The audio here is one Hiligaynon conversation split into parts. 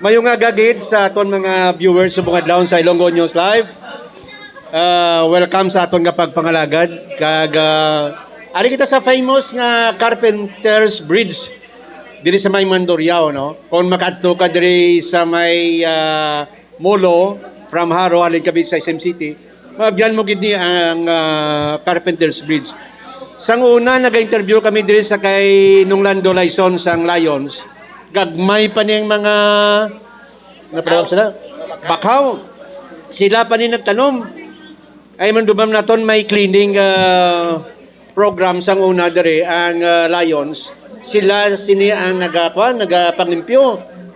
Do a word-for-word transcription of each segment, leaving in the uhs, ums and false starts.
Maayong aga gid sa aton mga viewers subong adlaw sa Ilonggo News Live. Ah, welcome sa aton nga pagpangalagad. Kag, ah, ari kita sa famous nga Carpenter's Bridge diri sa may Mandurriao, no? Kung makadto ka diri sa may, ah, Molo, from Jaro, halin ka sa S M City, maabyan mo gid ni ang, ah, Carpenter's Bridge. Sang una, nag-interview kami diri sa kay Nung Lando Laison sang Lions. Gagmay pa ning mga Napadaog sila. Bakaw. Sila pa ni nagtanom. Ay, man, dumam naton may cleaning, ah, program sang una diri ang, ah, Lions. Sila sini ang nagakuan, nagapanglimpyo.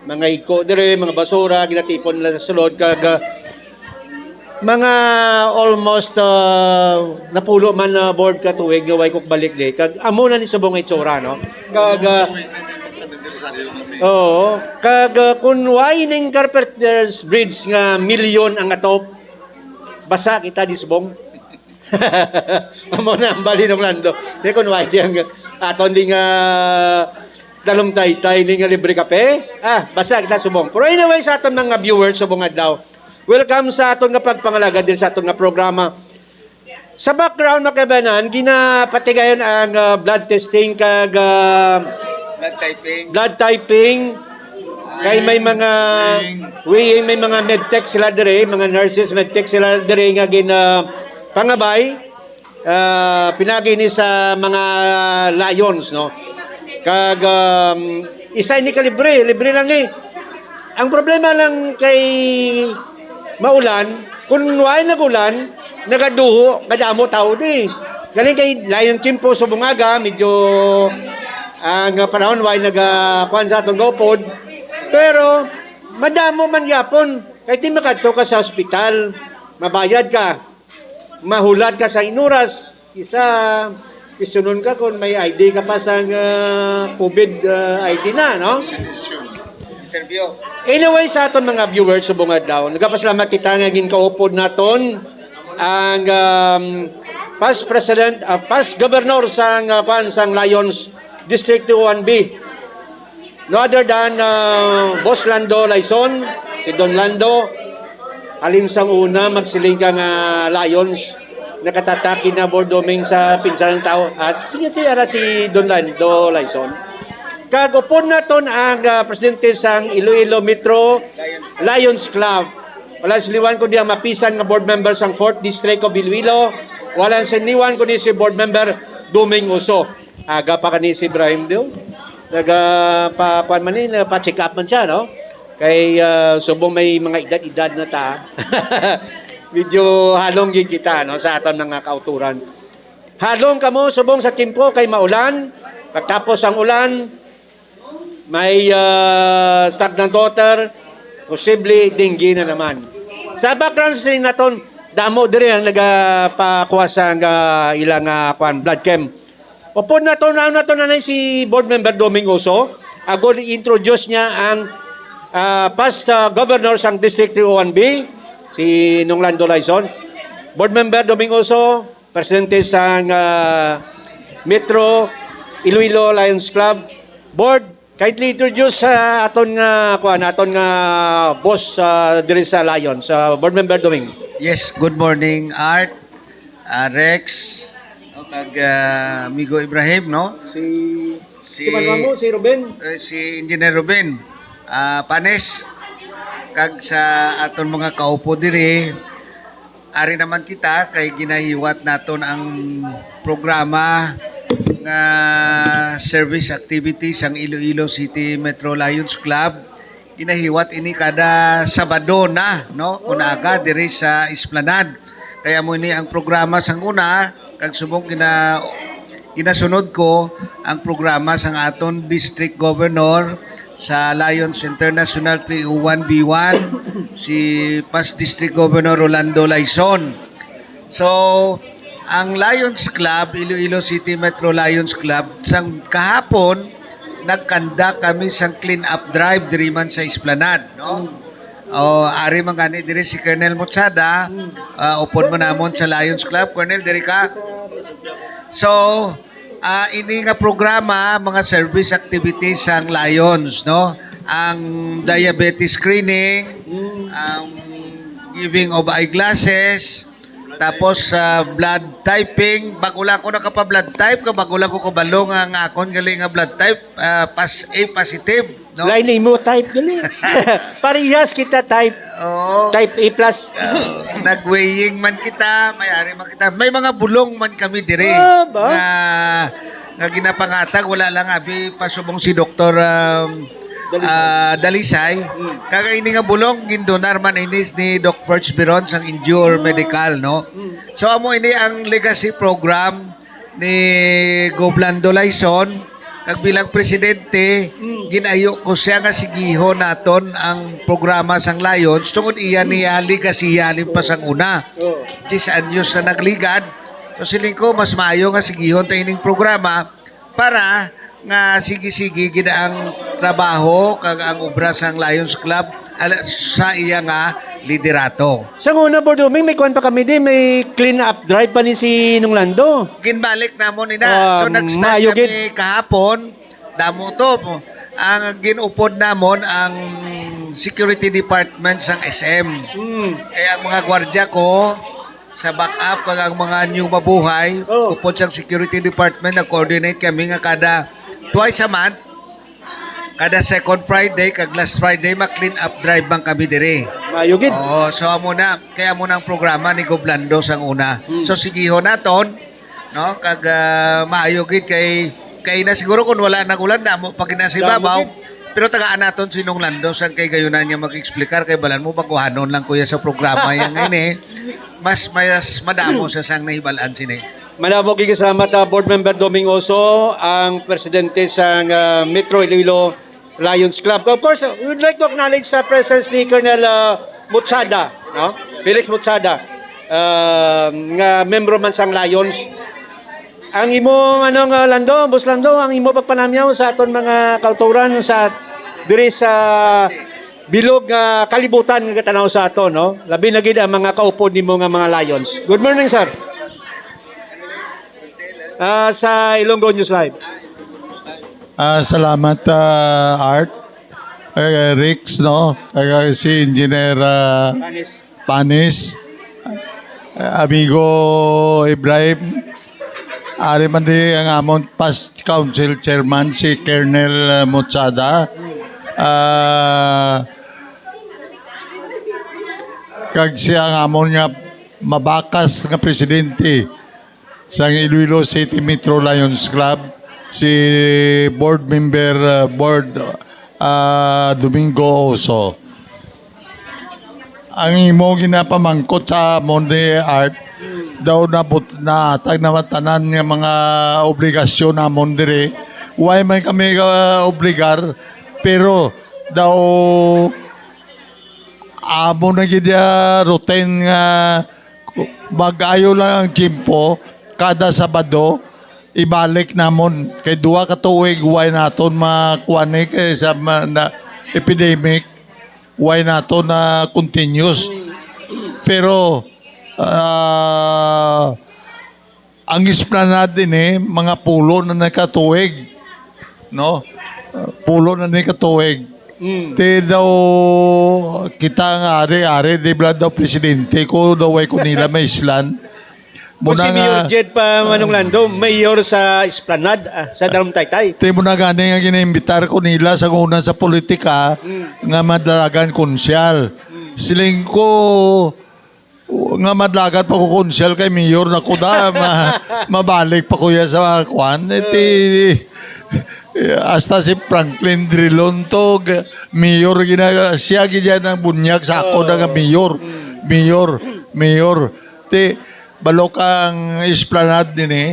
Mga higko diri, mga basura, ginatipon nila sa sulod. Kag, ah, mga almost, ah, napulo man na board ka tuig nga way kog balik di. Kag amo na ni subong nga itsura, no? Kag, ah, oo. Kag, ah, kun way ning Carpenter's Bridge nga milyon ang atop, basa kita di subong. Amo na ang bali ng Lando. Di kun way di ang aton di nga dalom taytay ni nga libre kape. Ah, basa kita subong. Pero anyway, sa aton mga viewers subong adlaw, welcome sa aton nga pagpangalagad din sa aton nga programa. Sa background, mga kabanan, ginapatigayon ang, ah, blood testing kag, ah, Blood typing. blood typing. Kay may mga weighing, may mga medtech sila dire, mga nurses, medtech sila dire nga gina pangabay. Ah, pinagi ni sa mga Lions, no? Kag, um, isa ini ka libre, libre lang ni. Ang problema lang kay maulan, kung way nag-ulan, nagaduho, kadamo tao di. Galing kay lain ang tiyempo sa bungaga, medyo ang panahon way nagakuan sa atong gaupod. Pero madamo man gyapon, kay di makadto ka sa ospital, mabayad ka, mahulat ka sa inuras, isa isunon ka kung may I D ka pa sa, ah, COVID, ah, I D na, no? Interview. Anyway, sa aton mga viewers subong adlaw, nagapasalamat kita nga ginkaupod naton ang, um, past president, ah, past governor sang, ah, kuan, sang Lions District two one B. No other than, ah, Boss Lando Laison, si Don Lando. Halin sang una, magsiling ka nga Lions, nakatataki na board doming sa pinsan ng tao. At sige, si ara si Don Lando Laison. Kag upod naton ang, ah, presidente sang Iloilo Metro Lions Club. Wala siniwan kundi ang mapisan nga board member sang fourth District of Iloilo. Wala siniwan kundi si board member Doming Uso. Aga pa kani si Ibrahim do. Naga pa kuan man ni, pa check up man siya, no? Kay, ah, subong may mga edad-edad na ta. Medyo halong gid kita, no, sa aton mga kauturan. Halong kamo subong sa tiyempo kay maulan. Pagtapos ang ulan, may, ah, stagnant water, posible dengue na naman. Sa background sa naton, damo diri ang nagapakuha sa, ah, ilang, ah, kuan, blood chem. Upod naton, naon naton na si Board Member Doming Uso. Agod i-introduce niya ang, ah, past, ah, governor sang District three oh one B, si Nung Lando Laison. Board Member Doming Uso, presidente sang, ah, Metro Iloilo Lions Club. Board, kindly introduce sa aton nga, kuan, aton nga boss, ah, diri sa Lions, ah, Board Member Doming. Yes, good morning, Art, ah, Rex, o kag, ah, amigo Ibrahim, no? Si, Si- si Manwamo, si Ruben. Eh, si Engineer Ruben, ah, Panes, kag sa aton mga kaupo diri, ari naman kita kay ginahiwat naton ang programa nga service activities sang Iloilo City Metro Lions Club. Ginahiwat ini kada Sabado na, no? Unaga diri sa Esplanade. Kaya mo ini ang programa sang una, kag subong gina, ginasunod ko ang programa sang aton District Governor sa Lions International three oh one B one, si past District Governor Rolando Laison. So, ang Lions Club, Iloilo City Metro Lions Club, sang kahapon, nagkanda kami sang clean-up drive diri man sa Esplanade, no? O, ari man gani diri si Colonel Motsada, ah, upod man namon sa Lions Club. Colonel, diri ka? So, ah, ini nga programa, mga service activities sang Lions, no? ang diabetes screening, ang giving of eyeglasses, tapos sa blood typing, bago lang ako nakapa-blood type, ka bago lang ko kabalo nga ang akon gali nga blood type, ah, pas A positive, no? Lain imo type gali. Parehas kita type. Oo. Type A plus. Ah, nag-weighing man kita, may ari man kita. May mga bulong man kami dire. Ah, ba? Nga, nga ginapangatag, wala lang abi pasubong si Doktor, um, Dalisay. Ah, Dalisay. Mm. Kag ini nga bulong, gindonar man ini ni Doc Ferch Biron sang Endure Medical, no? Mm. So, amo ini ang legacy program ni Gob Lando Laison. Kag bilang presidente, Mm. ginayo ko siya nga sigihon naton ang programa sang Lions tungod iya niya legacy halin pa sang una. Oh. Diyes anyos na nagligad. So, siling ko, mas maayo nga sigihon ta ining programa para nga sige-sige gid ang trabaho kag ang obra sang Lions Club ala-, sa iya nga liderato. Sa una, Board Doming, may kuwan pa kami di, may clean up drive pa ni si Nung Lando. Ginbalik namon ina. Ah, So, nag-start maayo kami gid. kahapon, damo to. Ang ginupod namon ang security department sang S M. Mm. Kaya ang mga gwardiya ko, sa backup kag ang mga new mabuhay, Oh. upod sang security department, nag-coordinate kami nga kada twice a month, kada second Friday kag last Friday, ma-clean up drive man kami diri. Maayo gid. Oo, so amo na, kaya amo na ang programa ni Gob Lando sang una. Hmm. So sigihon naton, no? Kag, ah, maayo gid kay, kay na siguro kung wala nag-ulan, damo pa gid na sa Damo ibabaw. gid. Pero tagaan naton si Nung Lando sang kay gayunan niya mag-explicar kay balan mo baguhanon lang kuya sa programa yang ini. Mas, mas madamo sa sang nahibalaan sini. Madamo gid salamat, ah, Board Member Doming Oso, ang presidente sang, ah, Metro Iloilo Lions Club. Of course, we would like to acknowledge sa presence ni Colonel, ah, Mutsada, no? Felix Mutsada, ah, nga membro man sang Lions. Ang imo, ano, nga, Lando, Boss Lando, ang imo pagpanamyaw sa aton mga kautoran sa, diri sa bilog nga kalibutan nga gatanaw sa aton, no? Labi na gid ang mga kaupod nimo nga mga Lions. Good morning, sir. Ah, sa Ilonggo News Live. Ah, salamat, ah, Art, eh, Rex, no? Eh, si Engineer, ah, Panis. Panis, eh, amigo Ibrahim, ari man di ang amon past council chairman, si Colonel, ah, Mutsada. Ah, kag siya ang amon nga mabakas nga presidente sang Iloilo City Metro Lions Club, si board member, uh, board, uh, Domingo Oso. Ang imo ginapamangkot sa amon ni Art, daw nabut-, naatag na tanan nga mga obligasyon namon diri. Why man kami, uh, obligar, pero daw amo na gid, uh, routine nga mag-ayo lang ang tiyempo, kada Sabado, ibalik namon. Kay duha ka tuig, way naton makuha ni kay sa ma-, na epidemic, way naton na continuous. Pero, ah, ang Esplanade ini, mga pulo na ni ka tuig, no? Pulo na ni ka tuig. Mm. Ti daw kita nga ari-ari, di ba daw presidente ko, daw way ko nila maislan. Kung Muna si Mayor nga, Jed pa, Manong Lando, mayor sa Esplanade, ah, sa Dalom Taytay. Ti mo na gani nga ginaimbitar ko nila sa una sa politika Mm. nga madalagan konsyal. Mm. Siling ko nga madalagan pa ko konsyal kay mayor na ko da, ma-, mabalik pa ko ya sa kwan. Eh, ti, hasta si Franklin Drilon to, g-, mayor gina-, siya gid yan ang bunyag sa ako na nga mayor. Mm. Mayor, mayor. Ti, balo ka ang Esplanade din eh.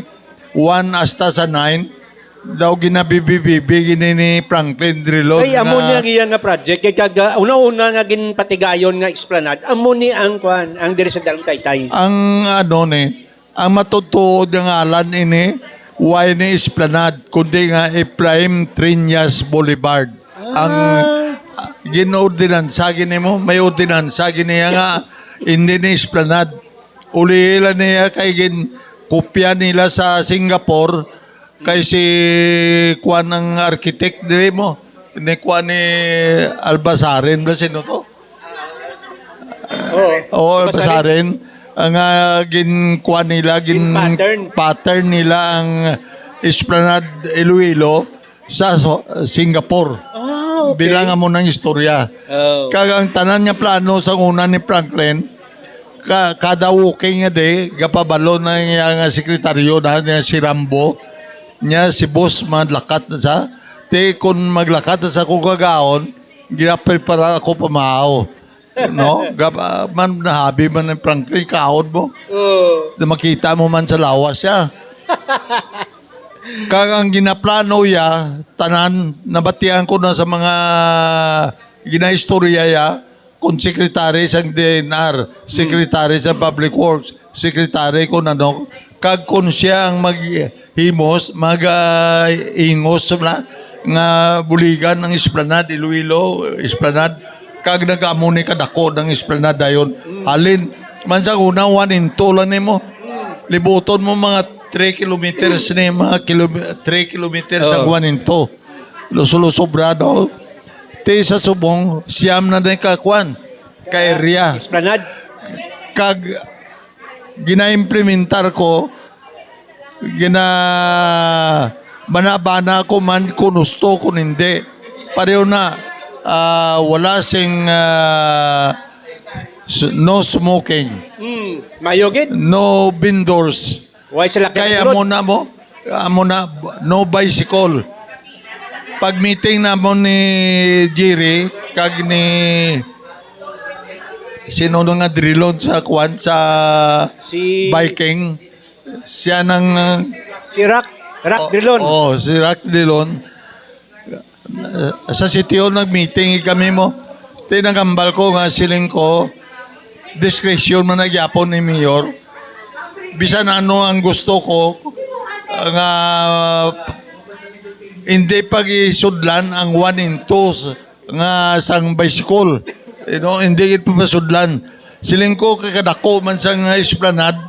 One hasta sa nine, daw ginabibi-bibi gini ni Franklin Drilon Ay, amo nga ni ang iya nga project. Kay kag, ah, una-una nga ginpatigayon nga Esplanade, amo ni ang, kwan, ang diri sa Dalom Taytay. Ang ano ni, ang matutuod nga ngalan ini, why ni Esplanade, kundi nga Efraim Triñas Boulevard. Ang, ah, gin-ordinansa gini mo, may ordinansa gini nga, hindi ni Esplanade. Uli lang niya kay gin kopya nila sa Singapore, kay si kuan ang architect diri mo. ni kuan ni Albasarin, ba sino to? Oo, Albasarin. Albasarin, ang, ah, gin-, kuan nila, gin-, Gin-pattern. Pattern nila ang Esplanade Iloilo sa so-, Singapore. Ah, okay. Bilang amo nang istorya. Oh. Kag ang tanan nga plano sa una ni Franklin, ka-, kada walking nga day, gapabalo na niya nga sekretaryo na niya si Rambo, niya si boss, maglakat na sa, ti kun maglakat na sa kung kagaon, ginaprepara ako pamahaw. No? Gab-, ah, man, nahabi man ni Franklin, kaon mo. Oo. Na makita mo man sa lawas siya. Kag ang ginaplano ya, tanan, nabatian ko na sa mga ginaistorya ya, kung secretary sang D N R, secretary sa Public Works, secretary kung ano, kag kung siya ang maghimos, mag, ah, ingos na nga buligan ang Esplanade, Iloilo Esplanade, kag nag-amo ni kadako ng Esplanade dayon. Halin, man sa una, one into lang nimo. Libuton mo mga three kilometers ni, mga kilom-, three kilometers ang Oh. one into. Luso-luso, brado. Ti sa subong, siyam na din ka, kwan, ka area. Esplanade. Kag ginaimplementar ko, gina-, bana-bana ko man kung gusto, kung hindi. Pareho na, ah, wala sing, ah, s-, no smoking. Mm, mayo gid. No vendors. Way salakyan Kaya sulod. Amo na mo, amo na, no bicycle. Pag meeting namon ni Jerry, kag ni, sino na nga drilon sa kwan, sa Si biking, siya nang, uh, Si Rock, Rock oh, Drilon. Oh, si Rock Drilon. Uh, sa sitio nag-meeting kami mo. Tinagambal ko nga siling ko, discretion man nagyapon ni Mayor. Bisan ano ang gusto ko, uh, nga hindi pag-isudlan ang one and two s-, nga sang bicycle. You know, hindi gid papasudlan. Siling ko, kay kadako man sang esplanade,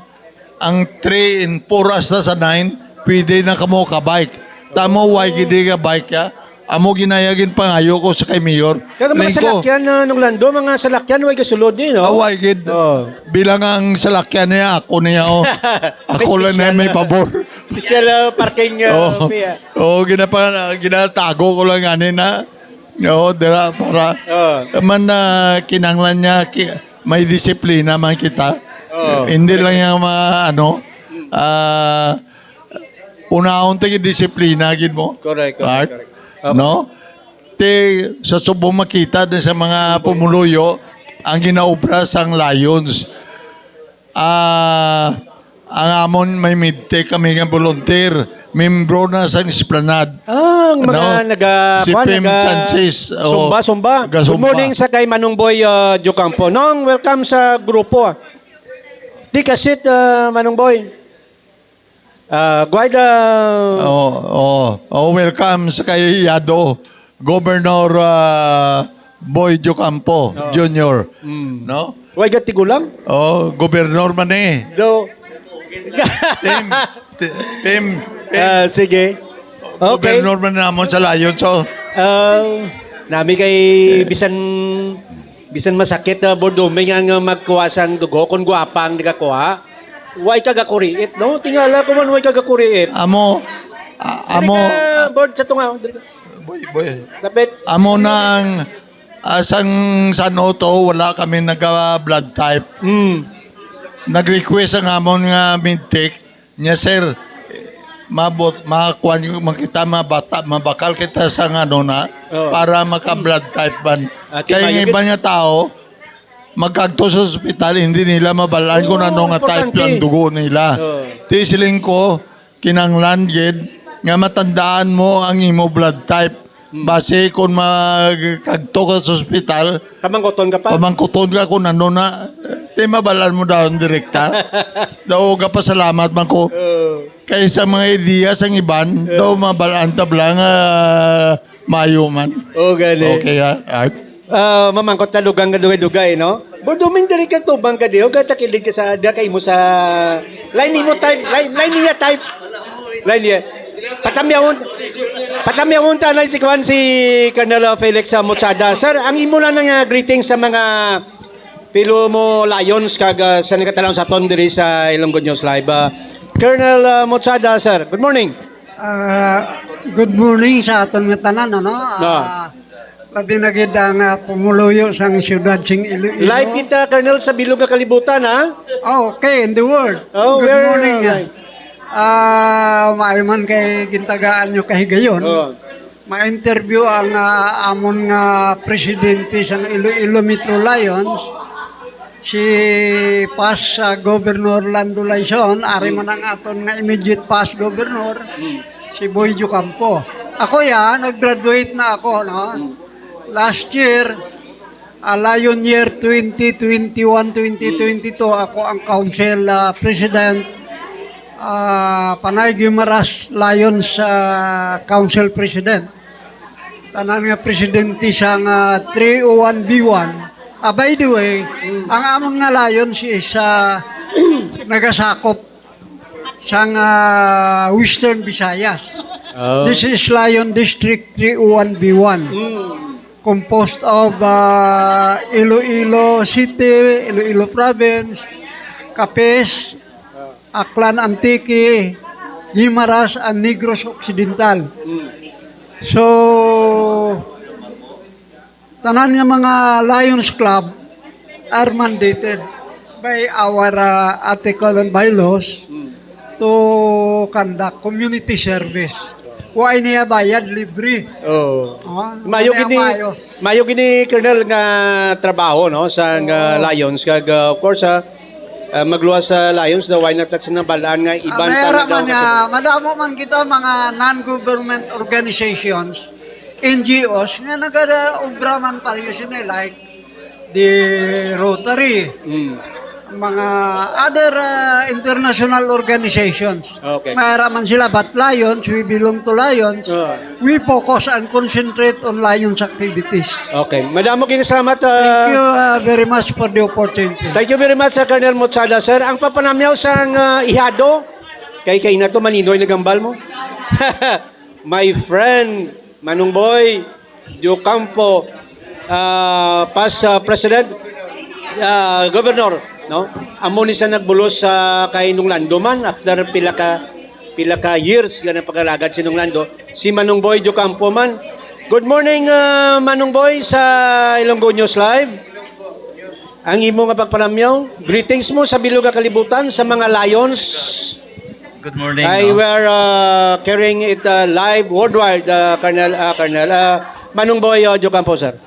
ang three and four hasta sa nine, pwede na kamo ka-bike. Tamo, way gid ka-bike, ya. Amo ginaya gid pangayo ko sa kay Mayor. Kag mga Lingko. Salakyan, ah, nung lando, mga salakyan, way gasulod din, no? Ah, way gid. Oh. Bilang ang salakyan niya, ako niya, oh. Ako lang na may Special. Pabor. Special, ah, parking, ah, Oh. Fee, ah. Oh, ginapa-, ginatago ko lang ani na. Oo, dira para Oh. man na kinahanglan niya ki-, may disiplina man kita. Oo, Hindi correct. lang yung mga ano, ah, unahon tayo disiplina gid mo. Correct, correct, Right? correct. Opo. No? Te, sa subong makita din sa mga pumuluyo ang ginaobra sang Lions. Ah, ang amon may midtek kami nga volunteer, membro na sang Esplanade. Ah, ang mga Ano? naga-, Si kwan, Pim naga-, Chances, oh, sumba, sumba. Good nagasumba. Morning sa kay Manong Boy, ah, Jocampo. Nong, welcome sa grupo, ah. Di kasit, ah, Manong Boy. Ah, Guayda. Oh, oh, oh, welcome sa kay Yado. Governor, ah, Boy Jocampo Oo. Junior. Mm. No? Way gatigulang? Oh, governor man eh. Do. Pim, ti-, Pim, Pim. Ah, sige. Okay. Governor man namon sa Lions, oh. Ah, nami kay bisan, bisan masakit na Board Duming ang, ah, magkuha sang dugo, kung gwapa ang nagakuha. Way ka gakuriit, no? Tingala ko man, way ka gakuriit. Amo, a-, Diri amo, ka, Board, sa tunga, diri ka. Boy, boy. Lapit. Amo na ang, ah, sang San Otto, wala kami naga-blood type. Mm. Nag-request ang amon nga medtech. Nya, sir, mabot, makuan yung, makita, mabata, mabakal kita sa ano na, Oo. para maka-blood type man. Ah, Kaya yung timayo iba gid. niya tao, magkagto sa ospital, hindi nila mabalaan kung Oo, ano nga type importante. ang dugo nila. Oo. Ti siling ko, kinanglan gid nga matandaan mo ang imo blood type. Hmm. Basi kung magkagto ka sa ospital, Pamangkuton ka pa? pamangkuton ka kung ano na, ti mabalaan mo daw direkta. Daw, gapasalamat man ko. Oo. Kay sa mga ideya sang iban, Oo. daw mabalaan ta bala nga mayo man. Oo, gani. Okay, ha? Art? Ah, mamangkot na lugang nga dugay-dugay, no? Board Duming, diri ka tubang ka diho, gatakilid ka sa, dira ka imo sa, line nimo type, line, line niya type. Line niya. Patamyaw mo. Patamyawon ta na si kuan, si Colonel, uh, Felix, uh, Mochada. Sir, ang imo na nga greetings sa mga Pilomo Lions kag, uh, sa nagkatanaw sa aton diri sa Ilonggo News Live. Uh, Colonel, uh, Mochada, sir, good morning. Ah, good morning sa aton nga tanan, ano? No. Ah, labi na gid ang, ah, pumuluyo sang siyudad sing Iloilo. Live kita, Colonel, sa bilog nga kalibutan, ha? Oh, okay, in the world. Oh, good morning, ah. Live. Ah, maayo man kay gintagaan nyo kahigayon. Oh. Ma-interview ang, ah, amon nga presidente sang Iloilo Metro Lions, si past, ah, Governor Lando Laison, ari man ang aton nga immediate past governor, si Boy Ocampo. Ako ya, nag-graduate na ako, no? Last year, ah, Lion Year twenty twenty-one, twenty twenty-two, ako ang council, ah, president, ah, Panay Guimaras Lions, ah, Council President. Tanan nga presidente sang, ah, three oh one B one. Ah, by the way, ang amon nga Lions is, ah, nagasakop sang, ah, Western Visayas. Oh. This is Lion District three oh one B one. Mm. Composed of, ah, Iloilo City, Iloilo Province, Capiz, Aklan, Antique, Guimaras, and Negros Occidental. Mm. So, tanan nga mga Lions Club are mandated by our, uh, article and bylaws to conduct community service. Wa niya bayad, libre. Oh. Ah, mayo ano gini, mayo? Mayo gini, Colonel, nga trabaho, no, sa nga Lions kag, uh, of course, uh, uh, magluwas sa Lions daw, why not, sa nabalaan nga iban Ah, pa mayra na daw man nga, madamo man kita mga non-government organizations, N G Os, nga nagaobra man pareho sini, like the Rotary, Mm. mga other, ah, international organizations. Okay. Mayra man sila, but Lions, we belong to Lions. Ah. We focus and concentrate on Lions activities. Okay. Madamo kini salamat, ah, Thank you, ah, very much for the opportunity. Thank you very much, ah, Colonel Mochada. Sir, ang papanamyaw sang, ah, ihado, kay, kay na to, maninoy nagambal mo. My friend, Manong Boy, Diocampo, ah, past, ah, president, ah, governor, no? Amo ni sa nagbulos sa kay Nung Lando man after pila ka, pila ka years nga nagpagalagad si Nung Lando. Si Manong Boy Diocampo man. Good morning, ah, Manong Boy, sa Ilonggo News Live. Ang imo nga pagpanamyaw, greetings mo sa bilog nga kalibutan, sa mga Lions. Good morning, I no? were, uh, carrying it, uh, live worldwide, uh, Colonel, uh, Colonel, uh, Manong Boy, uh, Diocampo, sir.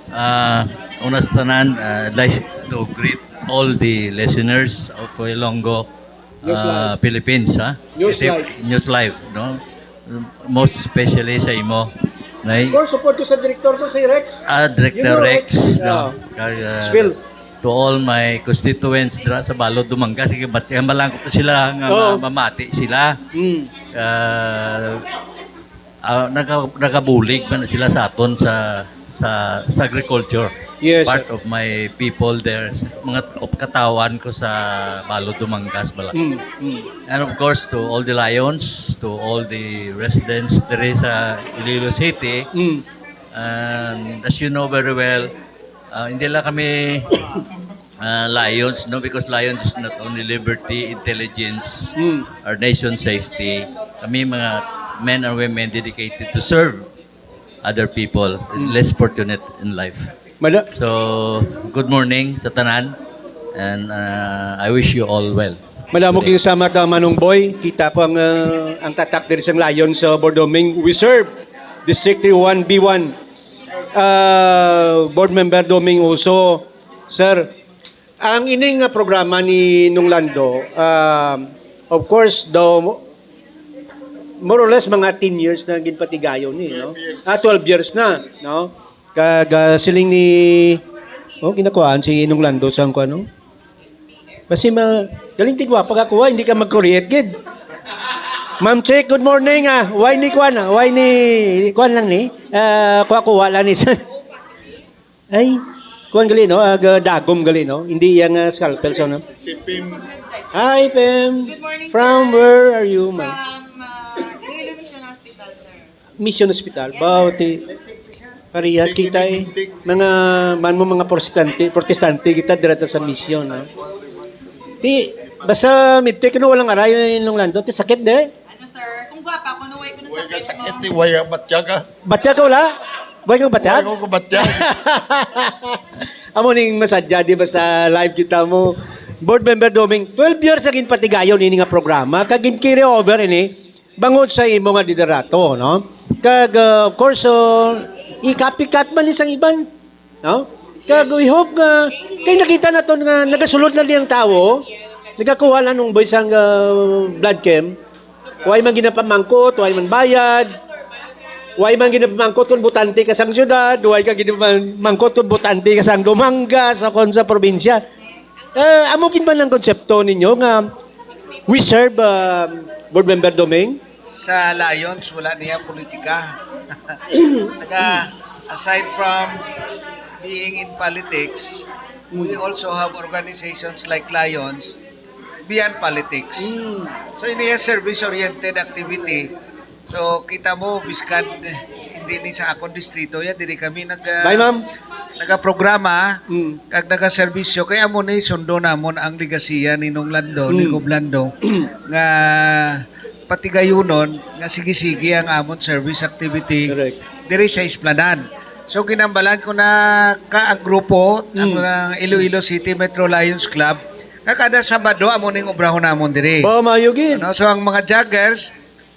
Uh, una sa tanan, uh, I'd like to greet all the listeners of Ilonggo, News uh, Live. Philippines, ha? News Ito, Live. News Live, no? Most especially sa imo, Nay. Of course, support ko sa director ko, si Rex. Ah, Director You know Rex, Rex? no? Ah. Kag, uh, Phil. To all my constituents dira sa Balod, Dumangas, sige, batihan ba lang ko to sila nga Oo. ma-, mamati sila. Mm. Ah, ah, naga-, nagabulig man sila sa aton sa, sa, sa agriculture. Yes, Part sir. of my people there, sa mga op-, katawhan ko sa Balod, Dumangas, bala. Mm, mm. And of course, to all the Lions, to all the residents diri sa Iloilo City. Mm. And as you know very well, ah, hindi lang kami, ah, Lions, no? Because Lions is not only liberty, intelligence, Mm. or nation safety. Kami mga men and women dedicated to serve other people, Mm. less fortunate in life. Mada- So, good morning sa tanan, and, ah, I wish you all well Madamo today. Kayong salamat, ah, Manong Boy. Kita ko ang, ah, ang tatak diri sang Lions sa Bordoming. We serve District three one B one. Ah, Board Member Doming Uso, sir, ang ining nga programa ni Nung Lando, ah, of course, daw, more or less, mga ten years na ginpatigayon ni, no? Twelve years. Ah, twelve years na, no? Kag, ah, siling ni, oh, ginakuhaan si Nung Lando sang kuan, no? Kasi ma-, galing tigwa pag ako, ah, hindi ka mag-create, gid. Ma'am Chick, good morning, ah. Why ni kuan, ah? Why ni kuan lang ni? Ah, kuha-kuha lang ni. Ay, kuan gali, no? Ah, ga-, dagom gali, no? Hindi yang, ah, scalpel, so, no? Si Pim. Hi, Pim. Good morning, From sir. Where are you, ma'am? From, ah, Iloilo Mission Hospital, sir. Mission Hospital. Ba, ti, parehas kita eh. Mga, man mo mga protestante, protestante kita dira ta sa mission, no? Ti, basta medtech, no, walang aray, Nong Lando. Ti, sakit, de? Ano, sir? Kung gwapa ko, no, way ko na Way ka sakit sakit, mo. Ti, way ang batyaga. Batya ka wala? Way kang batya? Way ko kabatya. Amo ning masadya, di, basta live kita mo. Board Member Doming, twelve years na ginpatigayon ini nga programa, kag gin-carry over ini bangod sa imo nga liderato, no? Kag, uh, of course, uh, i-copycat man ni sang iban, no? Kag we hope nga, kay nakita naton nga nagasulod na diyang tawo, nagakuha lang nung boy sang, uh, blood chem, way man ginapamangkot, way man bayad, way man ginapamangkot kung botante ka sang syudad, way ka ginapamangkot kung botante ka sang Dumangas o kung sa probinsya. Eh, amo gid man ang konsepto ninyo nga we serve, um, Board Member Doming? Sa Lions, wala niya politika. Taga, aside from being in politics, we also have organizations like Lions beyond politics. Mm. So, ini yung service-oriented activity. So, kita mo, biskan hindi ni sa akon distrito yan, diri kami nag, ah, Bye, ma'am. nagaprograma, Mm. kag nagaserbisyo. Kaya mo ni sundo namon ang legasiya ni Nong Lando, ni Mm. Gob Lando, nga patigayunon nga sige-sige ang amon service activity Correct. diri sa Esplanade. So, ginambalan ko na ka ang grupo, ang, Mm. ah, Iloilo City Metro Lions Club, nga kada Sabado amo ning obrahon namon diri. Ba, maayo gid. Ano? So, ang mga joggers,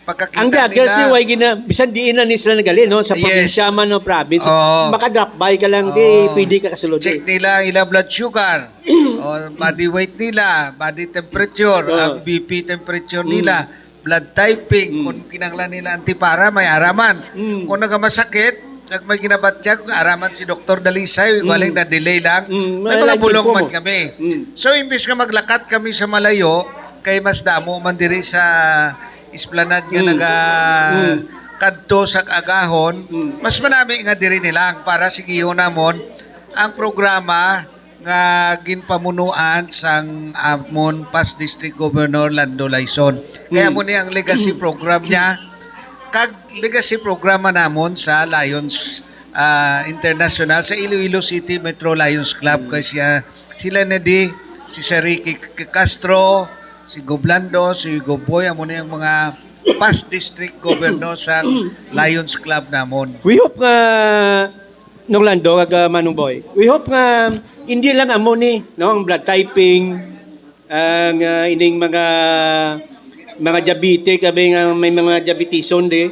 pagkakita Ang joggers, nila, yung way gina-, bisan diin na ni sila nagali, no? Sa Yes. probinsya man o province, Oo. maka-drop by ka lang, di Oo. pwede ka kasulod, Check eh. nila ang ilang blood sugar, o body weight nila, body temperature, Oo. ang B P temperature Mm. nila, blood typing, Mm. kung kinahanglan nila antipara, may araman. Mm. Kung nagamasakit, kag may ginabatyag, araman si Doktor Dalisay, Mm. galing na delay lang. Mm, May may mga lang bulong check po man mo. kami. Mm. So, imbis nga maglakat kami sa malayo, kay mas damo man diri sa Esplanade nga Mm. naga Mm. kadto sa kaagahon, Mm. mas manami nga diri nilang para sigihon namon ang programa nga ginpamunuan sang amon past District Governor Lando Laison. Kaya Mm. mo ni ang legacy program niya, kag legacy programa namon sa Lions, ah, International sa Iloilo City Metro Lions Club. Mm. Kay siya, sila na di, si Sir Ricky C-, Castro, si Gob Lando, si Gob Boy, amo ni ang mga past district governor sa Lions Club namon. We hope nga, Nong Lando, kag, ah, Manong Boy, we hope nga hindi lang amo ni, no, ang blood typing, ang, ah, ining mga, mga diabetic, abi nga may mga diabetison di.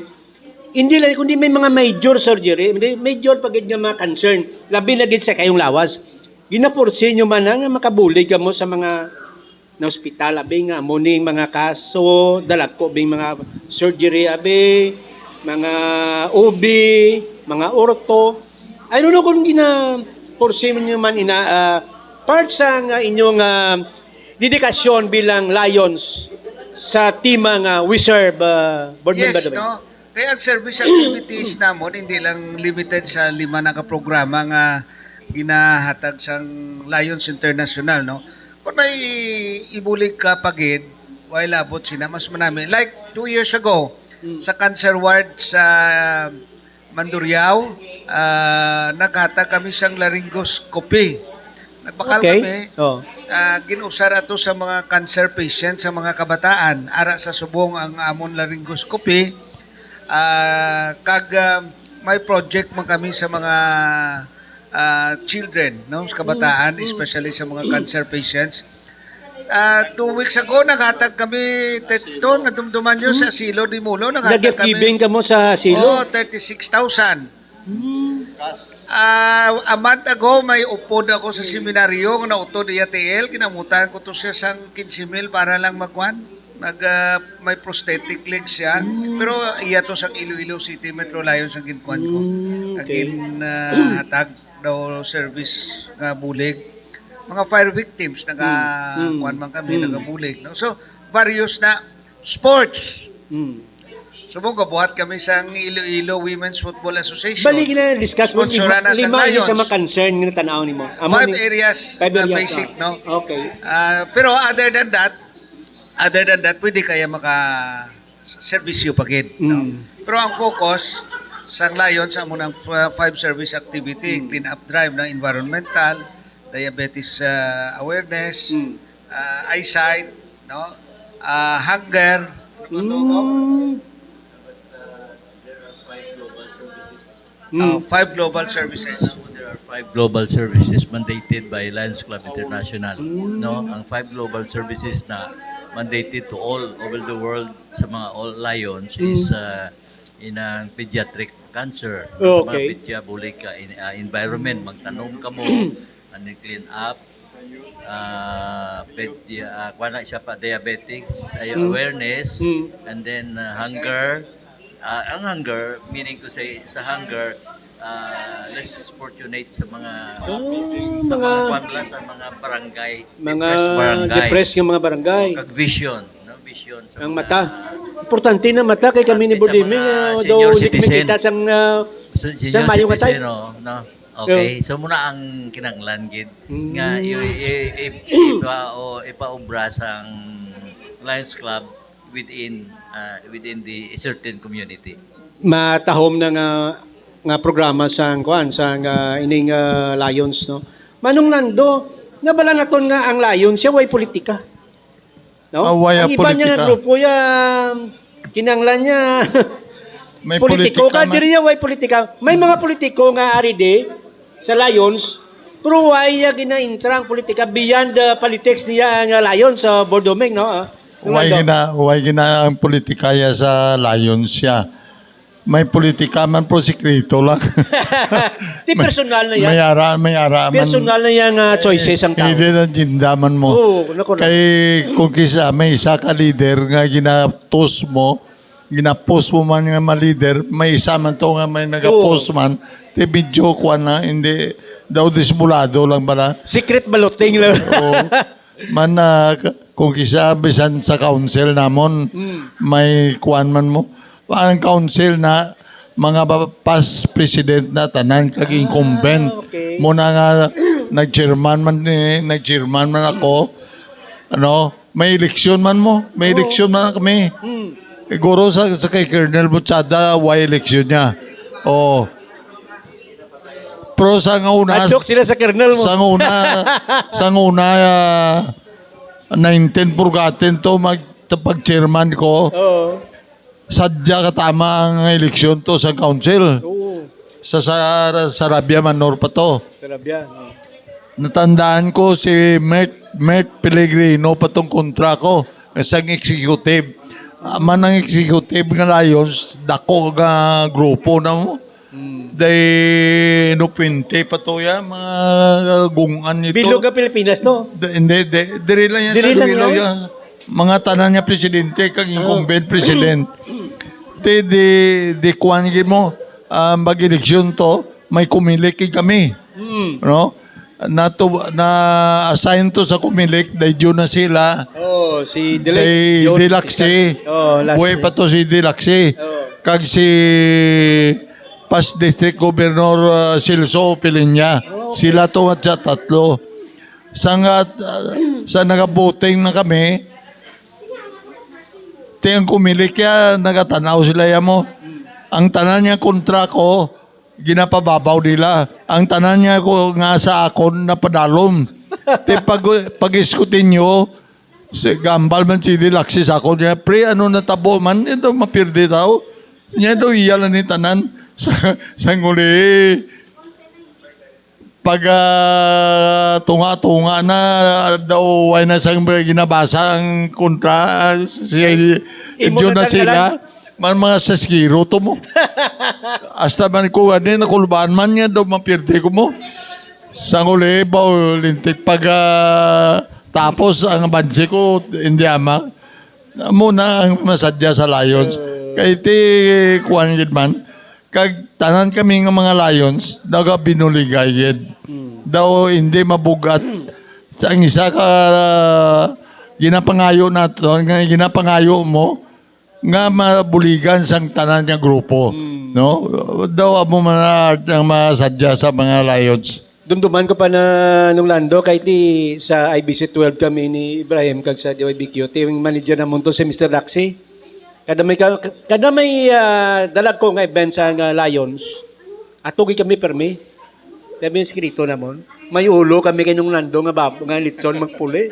Hindi lang, kundi may mga major surgery, hindi, major pa gid nga mga concern, labi na gid sa kayong lawas. Gina-foresee nyo man na nga makabulig kamo sa mga na ospital, abi, nga amo ning mga kaso, dalagko bing mga surgery, abi, mga O B, mga ortho. I don't know kung gina-foresee nyo man ina, ah, part sa nga inyong, ah, dedikasyon bilang Lions sa tema nga we serve, ah, board Yes, member, abi. No? Kaya ang service activities namon hindi lang limited sa lima na ka programa nga ginahatag sang Lions International, no? Kung may ibulig ka pa gid, way labot sina, mas manami. Like two years ago, Mm. sa cancer ward sa Mandurriao, ah, naghatag kami sang laryngoscopy. Nagbakal Okay. kami, Oh. ah, gin-usar ato sa mga cancer patient, sa mga kabataan. Ara sa subong ang amon laryngoscopy. Ah, kag, ah, may project man kami sa mga, ah, children, no, sa kabataan, Mm, mm. especially sa mga cancer patients. Ah, two weeks ago, naghatag kami, te-, to, nadumduman nyo sa Asilo de Mulo, naghatag Nag-gift kami. giving ka mo sa Asilo? Oo, thirty-six thousand. Hmm. Ah, a month ago, may upod ako sa seminaryo nga nautod iya tiil. Kinamutan ko to siya sang quince mil para lang magkuan. Mag, ah, may prosthetic leg siya. Hmm. Pero iya to sang Iloilo City Metro Lions ang ginkuan ko. Hmm, Ang okay. gin, ah, hatag daw service nga bulig. Mga fire victims, naga, Hmm. Hmm. kuan man kami, Hmm. nagabulig, no? So, various na sports. Hmm. Subong gabuhat kami sang Iloilo Women's Football Association. Bali, gina-discuss mo, Sponsoran lima, na sa lima yun Lions. sa mga concern nga natanaw nimo. Amo Five ni, areas five na areas basic, na. no? Okay. Ah, pero other than that, other than that, pwede kaya maka serbisyo pa gid, no? Mm. Pero ang focus sa Lions, amo ng f-, five service activity, Mm. clean up drive, na environmental, diabetes, ah, awareness, Mm. ah, eyesight, no? Ah, hunger. Mm. There are five global services. Mm. Ah, five global services. There are five global services mandated by Lions Club International. Mm. No, ang five global services na mandated to all over the world sa mga all Lions Mm. is, ah, inang pediatric cancer, Okay. mga pedia bulig ka in-, ah, environment, magtanom ka mo, and then clean up, ah, pedi-, ah, kuha na siya pa, diabetics, ay, Mm. awareness, Mm. and then, ah, hunger. Ah, ang hunger, meaning to say, sa hunger, ah, less fortunate sa mga, Oh, sa mga mga kwan lang, sa mga barangay, mga depressed barangay. depressed nga mga barangay. Kag vision, no? Vision sa Ang mga mata. Importante na mata kay kami ni importante sa Budiming, mga ah, senior daw hindi kami citizen. kita sang, ah, Sa sang senior mayo nga citizen, time. oh, no? Okay, Yeah. so muna ang kinahanglan gid Mm. nga i-, i-, i-, ipa-, o, ipaobra sang Lions Club within, ah, within the certain community. Matahom na nga, nga programa sang kuan, sang, ah, ining, ah, Lions, no? Manong Nando, nabala naton nga ang Lions siya way politika. No? Ah, way Ang iba niya nga politika. grupo ya, kinanglan niya May politiko politika ka, man. diri niya way politika. May mga politiko nga ari di sa Lions, pero way ya ginaintra ang politika beyond the politics niya nga Lions sa Bordoming, no? Ah, Way Rolando. gina, way gina ang politika ya sa Lions siya. May politika man, pero sikreto lang. Di personal na yan. May ara, may ara man. Personal na yan nga choices ang tao. Hidden agenda man mo. Oo, nako, nako. Kay kung kisa may isa ka leader nga ginatos mo, ginapos mo man nga mga leader, may isa man to nga may nagapos Oo. man, ti medyo kuwan na, hindi, daw dismulado lang bala. Secret balloting lang. Oo. Man, ah, k-, kung kisa, bisan sa council namon, Mm. may kuwan man mo. Ang council na, mga ba-, past president na tanan, kag Ah, incumbent. okay. Mo na nga, nag-chairman man ni, nag-chairman man ako. Ano, may eleksyon man mo, may Oo. eleksyon man kami. Mm. Siguro sa, sa kay Colonel Butsada, way eleksyon niya. Oo. Pero sa nga una, Adjok sila sa Colonel mo. sa nga una, sa nga una, ah, nineteen forgotten to, mag-, pag-chairman ko. Oo. Sadya katama ang eleksyon to sa council. Oo. Sa, sa Sarabia Manor pa to. Sarabia, oo. Natandaan ko si Mert, Mert Pellegrino pa tong kontra ko, isang executive. Ah, man ang executive nga Lions, dako nga grupo na mo. Hmm. Day Inocente pa to ya, mga gungan nito. Bilog ang Pilipinas to. D-, hindi, di-, diri lang yan Diri sa lang Iloilo yan? ya. Mga tanan niya presidente, kag Oh. incumbent president. Di, di, di kuwan gid mo, ah, mag-eleksyon to, may kumilik gid kami. Hmm. No? Nato, na-assign to sa kumilik, day Jun na sila. Oh, si Dilak. Day Jun Dilaksi. Fiscal. Oh, last Buhay year. pa to si Dilaksi. Oh. Kag si past District Governor, ah, Celso Piliña. Oh, okay. Sila to at sa tatlo. Sa nga, ah, sa nagabuting na kami, ti ang kumilik ya, nagatanaw sila ya mo. Ang tanan niya kontra ko, ginapababaw nila. Ang tanan niya ko nga sa akon napadalom. Ti pag, pag-iskutinyo, si gambal man si Dilaksi sa akon niya, "Pre, ano natabo man? Ito mapirdi tao." Niya daw iya lang ni tanan. Sa, sa nguli, pag, ah, tunga-tunga na daw, way na sang ginabasa ang kontra, ah, si Imo Jun na na sila. tanggalan? Man, mga saskiro to mo. Hasta man ko, gani, nakulbaan man niya daw, mapirte ko mo. Sa nguli, baw, lintik pag, ah, tapos, ang bansi ko, hindi ama. Amo na ang masadya sa Lions. Eh. Kay ti, kuwan gid man, kag tanan kami nga mga Lions, nagabinuligay gid. Hmm. Daw hindi mabugat. Sa ang isa ka, ginapangayo nato, nga ginapangayo mo, nga mabuligan sang tanan nga grupo, Hmm. no? Daw amo man na ang masadya sa mga Lions. Dumduman ko pa na, Nung Lando, kay ti sa I B C twelve kami ni Ibrahim kag sa D Y B Q, ti ang manager namon to si Mister Daxi. Kada may ka-, kada may, ah, dalagko nga event sa nga Lions, ato gid kami permi. Kami ang sikreto namon. May ulo kami kay nung nando nga bab-, nga litson magpuli.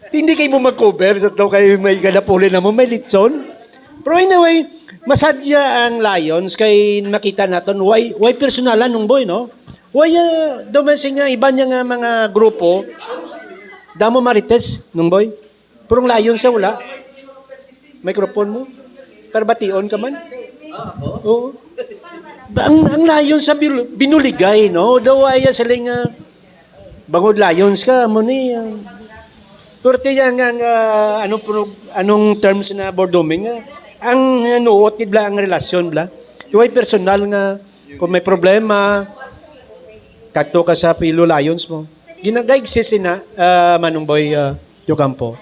Hindi kay mo mag-cover sa to kay may kada puli namon may litson. Pero anyway, masadya ang Lions kay makita naton why, why personalan nung boy, no? Why, ah, daw man siya nga iba niya nga mga grupo, damo marites nung boy. Pero ang Lions siya wala. Microphone mo? Para bation ka man? Oo. Ang, ang Lions sa bil-, binuligay, no? Daw ay sila nga bangod Lions ka, mo ni, ah, pero tiya nga, nga, anong pro-, anong terms na board domingo nga ang nuot gid bla ang relasyon bla. Way personal nga kung may problema, kadto ka sa fellow Lions mo. Ginagaig sina, ah, Manong Boy, ah, Ocampo.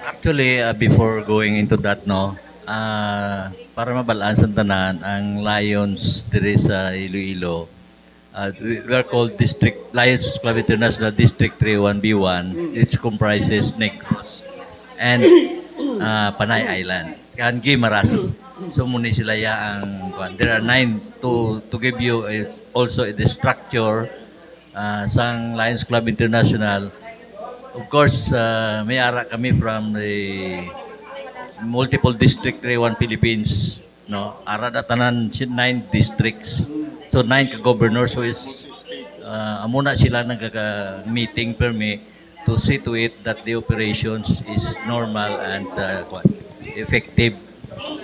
Actually, uh, before going into that, no, uh, para mabalaan sa tanan, ang Lions diri sa Iloilo, uh, we, we are called District, Lions Club International District three one B one. It comprises Negros and uh, Panay Island and Guimaras. So, muni sila ya ang, kuwan. There are nine. To, to give you a, also the structure uh, sang Lions Club International. Of course, uh, may ara kami from the multiple district three one Philippines, no? Ara na tanan si nine districts. So nine ka governors who is uh, amo na sila nagka-meeting permi to see to it that the operations is normal and uh, what, effective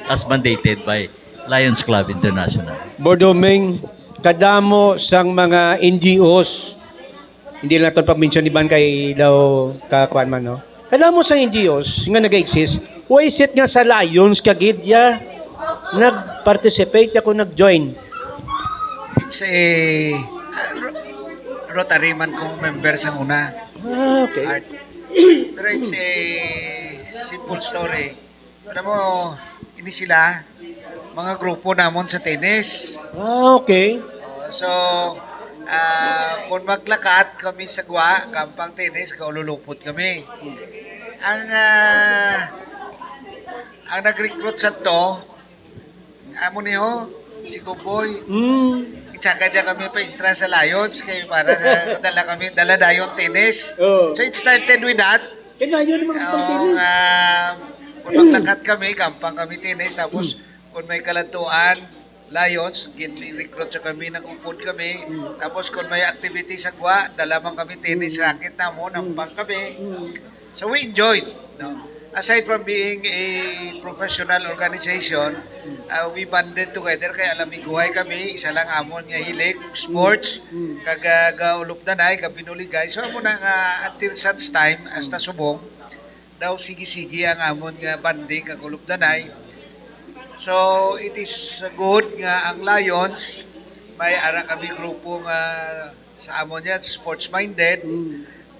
as mandated by Lions Club International. Board Doming, kadamo sang mga N G Os, hindi lang naton pag-mention iban kay daw kakuan man, no? Kadamo sang N G Os nga nag-exist. Why is it nga sa Lions kagid ya nag-participate ako, nag-join? It's a uh, Ro- Rotary man kong member sa una. Ah, okay. Art. Pero it's a simple story. Alam mo, ini sila, mga grupo namon sa tennis. Ah, okay. Oh, so, ah, kung maglakat kami sa gwa, gampang tennis, kaululupot kami. Ang ah, ang nag-recruit sa to, amo ni ho, si Kuboy. Mm. Itsaka dyan kami pa entrance sa Lions kay para sa dala kami, dala dayon tennis. Oh. So it started with that. Kaya yun naman Oo, pang tennis. ah, kung maglakat kami, gampang kami tennis. Tapos, kung may kalantuan, Lions, gin-recruit sa kami, nag-upod kami. Tapos, kung may activity sa gwa, dala man kami tennis racket na mo, nampang kami. So, we enjoyed. No? Aside from being a professional organization, uh, we bonded together kay alamiguhay kami, isa lang amon nga hilig, sports, kag uh, gaulupdanay, gabinuligay. So, amo na nga until such time, hasta subong, daw sige-sige ang amon nga bonding kag ulupdanay. So, it is good nga ang Lions, may ara kami grupo nga sa amon yan, sports-minded.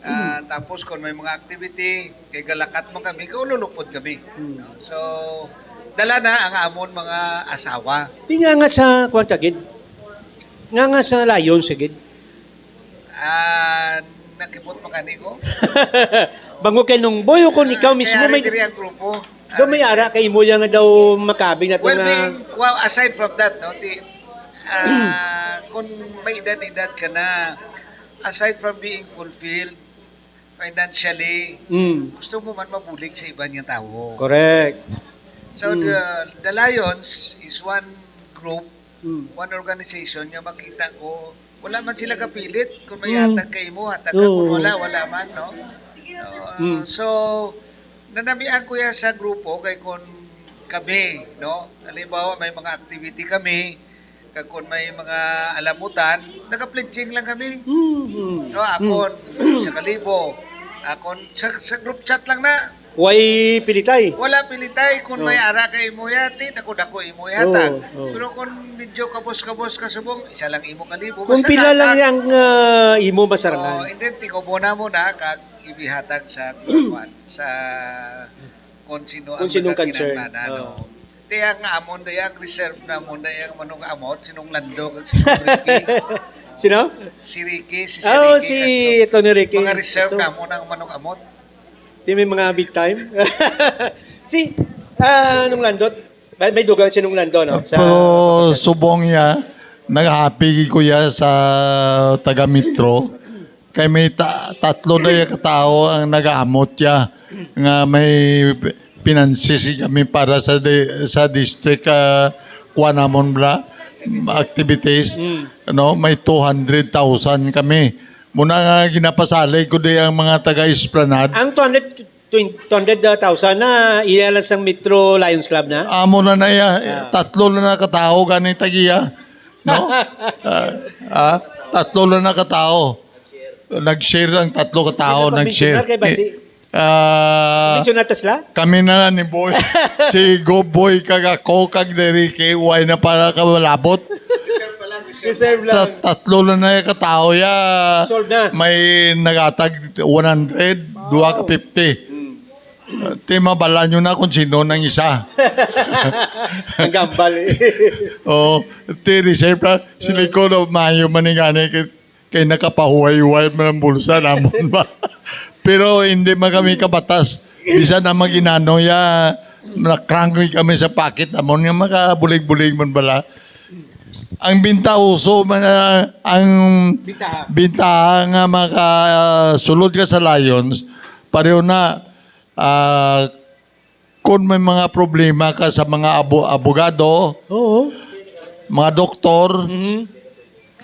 Ah, tapos kung may mga activity, kay galakat man kami, kaululupod kami. No? So, dala na ang amon mga asawa. Di nga nga sa kuwan kagid. Nga nga sa Lions kagid. Ah, nakipot makani ko. Bango kay nung boy o kung ikaw mismo Kaya may diri ang grupo. daw may ara kay imo yang daw makabing na to Well, nga being, well, aside from that, no, di, ah, kung may edad-edad ka na, aside from being fulfilled financially, Mm, gusto mo man mabulig sa iban nga tawo. correct. So, the, the Lions is one group, Mm. one organization nga makita ko, wala man sila kapilit kung may Mm. hatag ka imo, hatag ka, kung Oo. wala, wala man, no? Uh, Mm. So, nanamian ko ya sa grupo kay kung kami, no? Halimbawa, may mga activity kami, kag kung may mga alamutan, naka-pledging lang kami. Mm, mm. No, akon, sa kalibo, akon, sa, sa group chat lang na. Way pilitay. Wala pilitay kung may ara ka imo yati, dako-dako imo yata. Oo, oo. Pero kung medyo kabos-kabos ka subong, isa lang imo kalibo. Kung Basta pila lang kata- yang ah, imo Oh, masarangan. and then tigubo na mo na kag ibihatag sa kuwan, sa kung sino Kung ang sinong mga concern. kinahanglanan, Oo. no? Tiya nga amon, daya ang reserve na mo, daya ang manong amot, sinong Lando, kag si Ricky. Sino? Si Ricky, si, si Oh, Ricky si Castro. Tony Ricky. Mga reserve Castro. na mo ng manong amot. Di may mga big time. Si Ah, Nung Lando, may, may dugang si Nung Lando, no? Sa Pero subong niya, nag-happy ko ya sa taga Metro. Kay may ta-, tatlo na yung katao ang nag-aamot ya nga may pinansis kami para sa di-, sa district, ah, kuha namon bla, activities. Mm. No, may two hundred thousand kami. Muna nga ginapasalig ko di ang mga taga Esplanade. Ang two hundred, twenty, two hundred thousand na iya lang sang Metro Lions Club na? Amo na na iya. Ah. Tatlo na nakatao gani tagiya. No? Ah, ah, tatlo na nakatao. Nag-share ang tatlo ka tao, Sino pa nag-share. Mensionar kay basi? Eh, ah, Mensionar ta sila? Kami na lang ni Boy. Si Go Boy kag ako kag Derrick, eh, why na para ka malabot? Reserve lang. Sa tatlo na na yung katao ya. Sold na. May nagatag one hundred, duha ka fifty. Hmm. Ti mabala nyo na kung sino nang isa. Ang gambal eh. Oo. Ti reserve lang. Sila ko, no, mayo man ni gani. Kay nakapahuway-huway man ang bulsa namon ba? Pero hindi man kami kabatas. Bisan na maginano ya, nakranggoy kami sa pakit namon nga makabulig-bulig man bala. Ang binta uso man, ah, ang Bintaha. Bintaha nga makasulod ka sa Lions, pareho na, ah, kung may mga problema ka sa mga abo-, abogado, Oo. mga doktor, Mhm.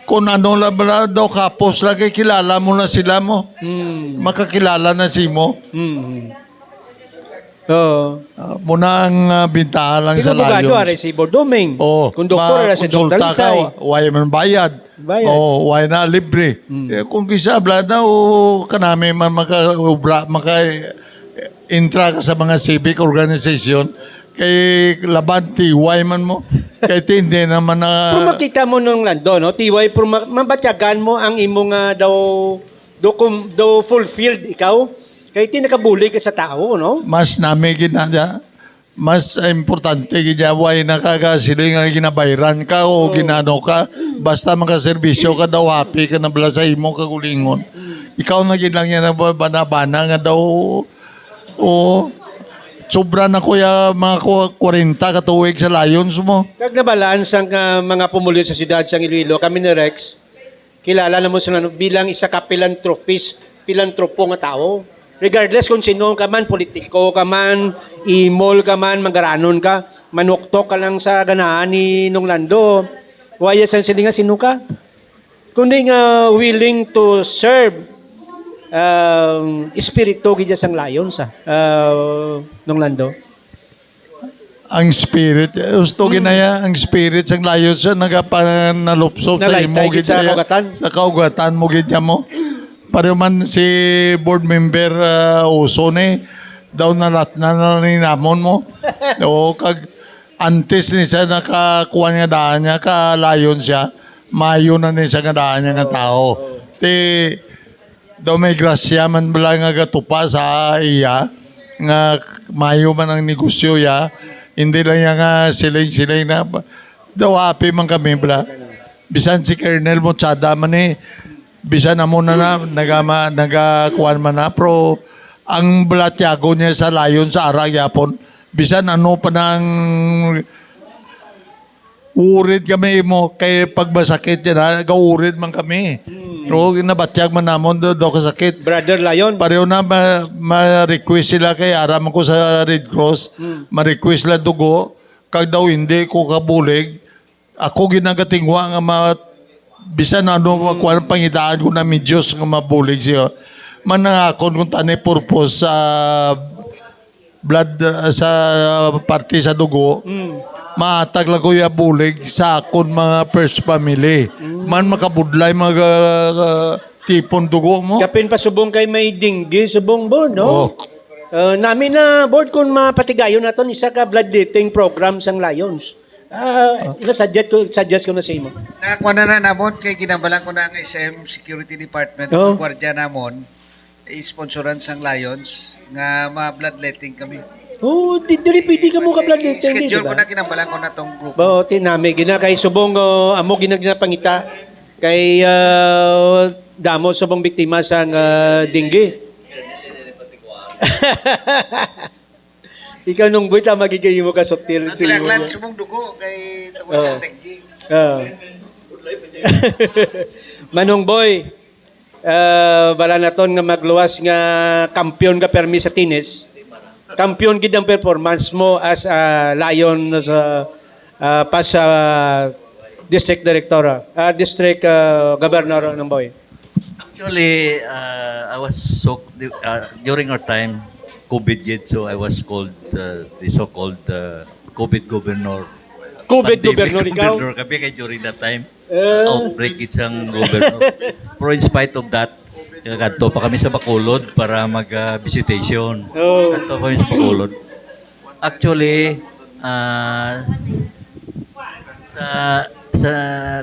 kung ano lang ba daw, kapos lang kay kilala mo na sila mo. Hmm. Makakilala na si mo. Hmm. Oo. Ah, muna ang, ah, bintahan lang Kung sa abogado, Lions. Aray si Bordoming. Oo. Kung doktor, aray si Doktor Makonsulta ka, Lisay. wa-, way man bayad. Bayad. Oo, way na, libre. Mm. Eh, kung kisa, bla na, o kanami man maka-, obra, maka-, intra ka sa mga civic organization, kay laban, T Y man mo. Kay tindi naman na Pero makita mo Nung Lando, no? T Y, pero ma-, mabatyagan mo ang imo nga daw, do, kum-, do fulfilled ikaw. Kay ti nakabulig ka sa tao, no? Mas nami gid na dya. Mas importante gid ya, way na ka, ka sila nga ginabayran ka o Oh. ginano ka. Basta makaserbisyo ka daw, happy ka na bala sa imo kagulingon. Ikaw na gid lang yan ang ba-, bana-bana nga daw, o, sobra na ko ya mga ku-, kwarenta ka tuig sa Lions mo. Kag nabalaan sang, ah, mga pumuluyo sa siyudad sang Iloilo, kami ni Rex, kilala na mo sa nano-, bilang isa ka philanthropist, philanthropo nga tawo. Regardless kung sino ka man, politiko ka man, imol ka man, magaranon ka, manuktok ka lang sa ganahan ni Nung Lando. Waya sang silinga, sino ka? Kundi nga willing to serve, um, espiritu gid sang Lions, ah, uh, Nung Lando. Ang spirit, eh, gusto Hmm. ginaya, ang spirit sang Lions siya nagapanalupsop sa Nalaitay imo gid gid sa siya, kaugatan. Sa kaugatan mo gid niya mo. Pareho man si board member, ah, Uso ni, daw nalatnan na ni namon mo. Oo, kag antes ni siya nakakuan nga daan niya, ka Lions siya, mayo na ni siya nga daan niya nga tao. Ti, Daw may grasya man bala nga gatupa sa iya, nga mayo man ang negosyo ya. Hindi lang iya nga siling-siling na, daw happy man kami bala. Bisan si Colonel Mochada man eh, bisan amo na na, nagama-, nagakuan man na, pero ang balatyago niya sa Lions sa ara gyapon, bisan ano pa nang Urid kami mo kay pag masakit yan, ha, gaurid man kami. Mm. Pero nabatyag man namon do, do kasakit. Brother Lion. Pareho na ma-, ma-request sila kay aram ko sa Red Cross. Mm. Ma-request sila dugo. Kag daw hindi ko kabulig. Ako ginagatingwa nga ma-, bisan ano, Mm. kuwan, pangitaan ko na medyos nga mabulig siya. Manangakon kung tani purpose sa blood, uh, sa parte sa dugo, Mm. maatag lang ko ya bulig sa akon mga first family. Mm. Man makabudlay, mag, uh, uh, tipon dugo mo. Kapin pa subong kay may dengue, subong, Bord, no? Oh. Uh, nami na, Bord, kung mapatigayon naton isa ka bloodletting program sang Lions. Ah, ila suggest ko, suggest ko na sa imo. Nakuha na na namon kay ginambalan ko na ang S M Security Department, Oh. ang gwardiya namon. Isponsoran sang Lions nga ma-bloodletting kami. Oh, di, diri pwede ka mo ka bloodletting, di Schedule ba? Ko na, kinambalan ko na tong grupo. Ba, ti nami gina kay subong, oh, amo gina, ginapangita kay, ah, damo subong biktima sang, ah, dengue. Ikaw, Nong Boy, tama gid kay imo ka soft tail. Ang Sige mo. Kinahanglan sa mong dugo kay tungod sa Oh. dengue. Ah. Manong Boy, ah, wala naton nga magluwas nga kampiyon ka permi sa tennis. Kampiyon gid ang performance mo as a Lion sa, ah, past, ah, district director, ah, district, ah, governor, Nong Boy. Actually, uh, I was so, uh, during our time, COVID gid, so I was called uh, the so-called uh, COVID governor. COVID Pandemic governor ikaw? Governor kami kay during that time, Eh. Outbreak gid sang governor. Pero in spite of that, kadto pa kami sa Bacolod para mag-visitation. Oh. Kadto kami sa Bacolod. Actually, ah, sa sa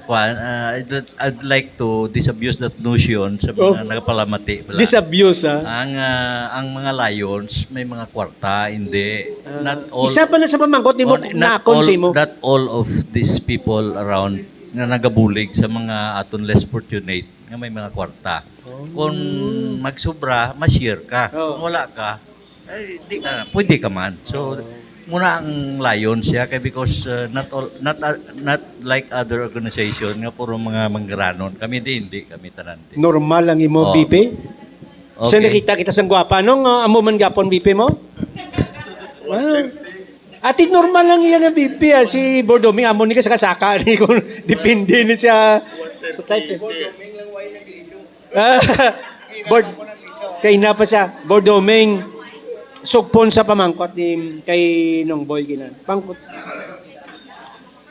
kuan, ah, I'd, I'd like to disabuse that notion sa mga Oh. nagapalamati bala. Disabuse, ah? Ang ah, ang mga Lions may mga kwarta, hindi. Ah, Not all isa pa na sa pamangkot nimo, on- not nakon all, sa imo. Not all of these people around nga nagabulig sa mga aton less fortunate nga may mga kwarta. Oh. Kung magsubra, ma-share ka. Oh. Kung wala ka, ay, di ka, pwede ka man. So, muna ang Lions siya kay because uh, not all not uh, not like other organization nga puro mga manggaranon. Kami di, hindi kami tanan di. Normal ang imo Oh. B P? Sa Okay. nakita kita sang gwapa, nung uh, amo man gapon B P mo? Ah. Ati normal lang iya nga B P ah, si Bordoming amo ni ka sa kasaka ni kung depende ni siya sa type. Eh. Ah, Board, kay na pa siya, Bordoming, sugpon sa pamangkot ni kay Nong Boy Ginan. Pangkot.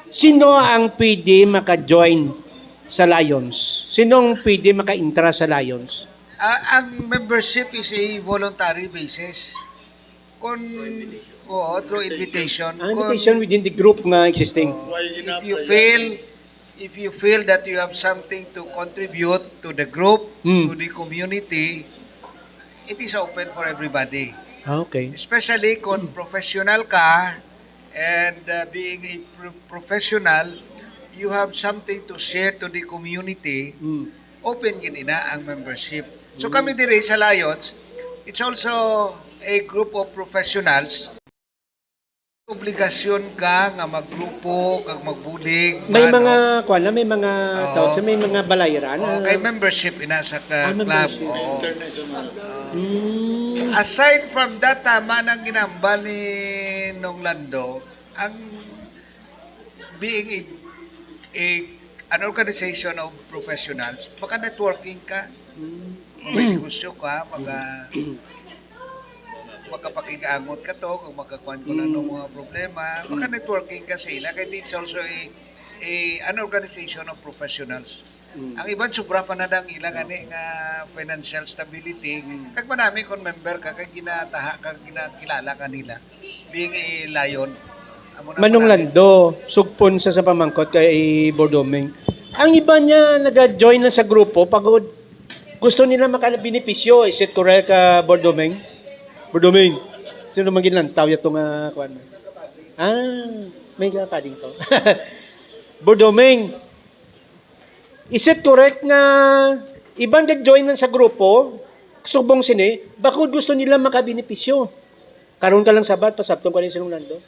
Sino ang pwede maka-join sa Lions? Sino ang pwede maka-intra sa Lions? Ah, ang membership is a voluntary basis. Kung, oo, through invitation. Ah, Kung, invitation within the group nga existing. Oo, if you feel, if you feel that you have something to contribute to the group, Hmm. to the community, it is open for everybody. Ah, okay. Especially kung professional ka, and uh, being a pro- professional, you have something to share to the community, Hmm. open gid ina ang membership. So Hmm. kami diri sa Lions, it's also a group of professionals. Obligasyon ka nga maggrupo, kag magbulig, May ano? mga, kuwan na, may mga, Oo. tawag sa, may mga balayran Oo, na kay membership ina sa ka-, Ah, club. membership. Oo. Mm. Aside from that, tama nang ginambal ni Nong Lando, ang being a, a, an organization of professionals, maka-networking ka. Mm. Kung may negosyo ka, maka, makapakig-angot ka to, kung makakuan ko lang ng Mm. mga problema, Mm. maka-networking ka sa ila. Kaya it's also a, a, an organization of professionals. Mm. Ang iban, sobra pa na dang ila gani nga financial stability. Mm. Kag manami kung member ka, kag ginataha, kag ginakilala ka nila. Being a Lion. Amo na Manong manami. Lando, sugpon sa, sa pamangkot kay Bordoming. Ang iba niya naga-join na sa grupo, pagod gusto nila makabenepisyo. Is it correct, ah, Bordoming? Bordoming, sino man ginlantaw yato nga, kuwan? Ah, may kakading to. Bordoming, is it correct nga iban nag-join lang sa grupo, subong sini, bakod gusto nila makabenepisyo? Karon ka lang sabat, pasabton ka ni Sinong Lando.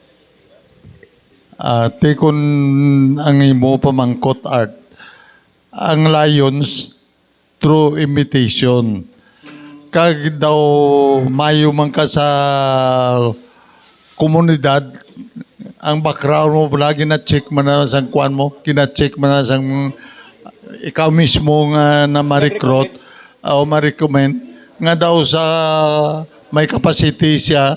Ate, kung ang imo pamangkot, Art, ang Lions through invitation. Kag daw mayo man ka sa komunidad, ang background mo pala, gina-check man na sang kuan mo, gina-check man na sang ikaw mismo nga na ma-recruit o ma-recommend, nga daw sa may capacity siya,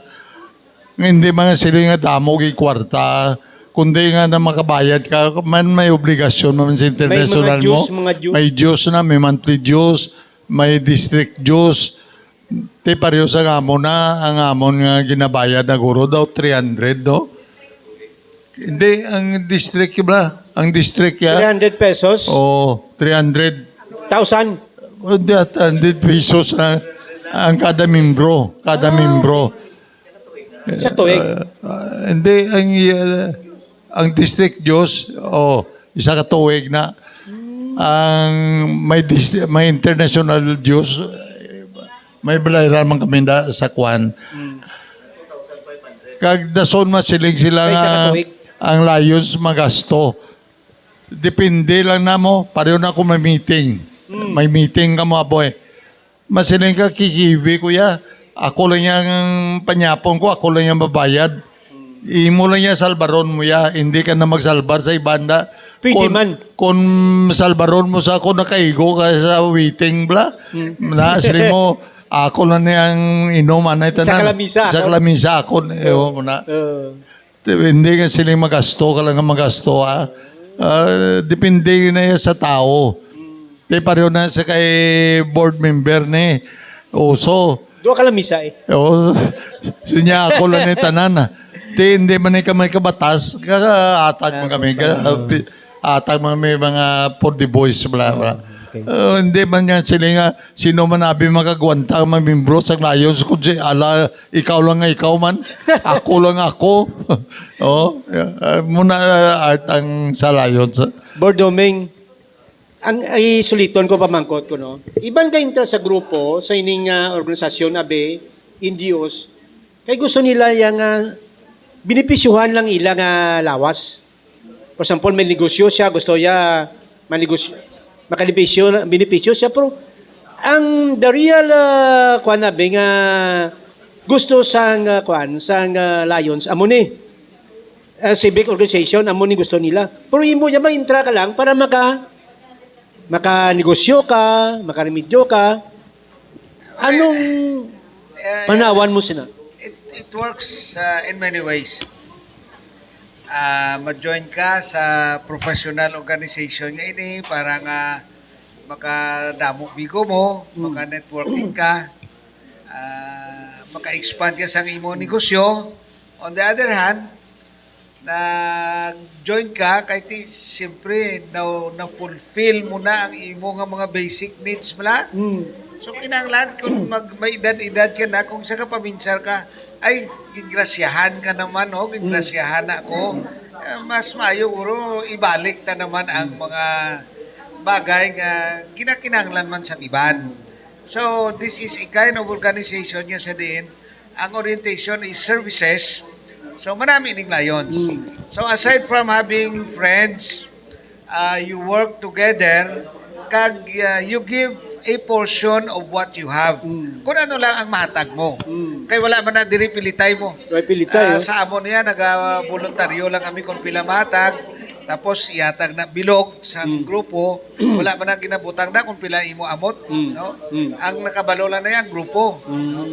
nga hindi man sila nga damo gid kwarta, kundi nga na makabayad ka, man may obligasyon man sa May mga international mo. dues, mga dues. May dues na, may monthly dues, may district dues. Ti pareho sa amon na, ang amon nga ginabayad na guro daw three hundred, no? Hindi, ang district ba? Ang district ya? Three hundred pesos? Oo, three hundred. Thousand? Hindi, three hundred pesos na ang kada membro, kada Ah. membro. Sa tuig? Ah, ah, hindi, ang, ah, ang district dues, oh, isa ka tuig na. Ang may dist-, may international dues, may balayran man kami na sa kwan. Hmm. Kag dason masiling sila Sa isa nga ka tuig. ang Lions magasto. Depende lang namo. Pareho na ako may meeting. Mm. May meeting ka mo, aboy. Masiling ka, "Kikibi, kuya. Ako lang yang panyapon ko, ako lang yang mabayad." Imo lang yang salbaron mo ya. Hindi ka na magsalbar sa ibanda. Pwede Kung, man. kung salbaron mo sa ako, nakaigo ka sa waiting bla. Hmm. Na, sila mo, "Ako lang ni ang inom, anay Sa tanan. kalamisa, Sa ako." kalamisa, ako, eh, mo na. Oo. Hindi nga sila magasto, ka lang ang magasto, ha? Ah, depende na yan sa tao. Di pareho na sa kay board member ni Uso. Duha ka lamisa eh. Oo. Sinya ako lang ni tanan, ah. Di, hindi man ni kami kabatas, kaatag man Ah, kami, ka, ah, pi-, atag man may mga for the boys, bla, bla. Okay. Ah, hindi man nga sila nga, sino man abi makagwanta, mamimbro sa Lions, kung si, ala, ikaw lang nga ikaw man, ako lang ako. Oh, yeah. Ah, muna, ah, art ang sa Lions. Bordoming, ang isuliton ko pamangkot ko, no? Iban ka intra sa grupo, sa ining, ah, organisasyon, abi, N G Os, kay gusto nila yang, ah, benepisyuhan lang ila nga lawas. For example, may negosyo siya, gusto niya manegosyo, makabenepisyo, benepisyo siya, pero ang the real, ah, kuwan, abi, nga gusto sang, ah, kuwan, sang, ah, Lions, amo ni, ah, civic organization, amo ni gusto nila. Pero imo niya, ma-intra ka lang para maka-, makanegosyo ka, makaremedyo ka. Anong Eh, panawan mo sina? It, it works, uh, in many ways. Ah, ma-join ka sa professional organization nga ini para nga makadamo bigo mo, Mm. maka-networking ka, ah, maka-expand ka sa imo negosyo. On the other hand, nag-join ka kay ti, siyempre, na, na-fulfill mo na ang imo nga mga basic needs mo na. Mm. So, kinahanglan kung mag, may edad-edad ka na, kung sa kapaminsar ka, "Ay, gingrasyahan ka naman, oh, gingrasyahan na ako." Eh, mas maayo, guro, ibalik ta naman ang mga bagay nga ginakinahanglan man sa iban. So, this is a kind of organization nga sa diin ang orientation is services. So, manami ning Lions. Mm. So, aside from having friends, uh, you work together, kag, uh, you give a portion of what you have. Mm. Kung ano lang ang mahatag mo. Mm. Kay wala man na diri pilitay mo. Way pilitay, Ah, oh. Sa amo niya, naga-voluntaryo lang kami kung pila mahatag. Tapos, ihatag na bilog sa Mm. grupo. Wala man na ginabutang na kung pila imo amot, Mm. no? Mm. Ang nakabalo lang na yan, grupo, Mm. no?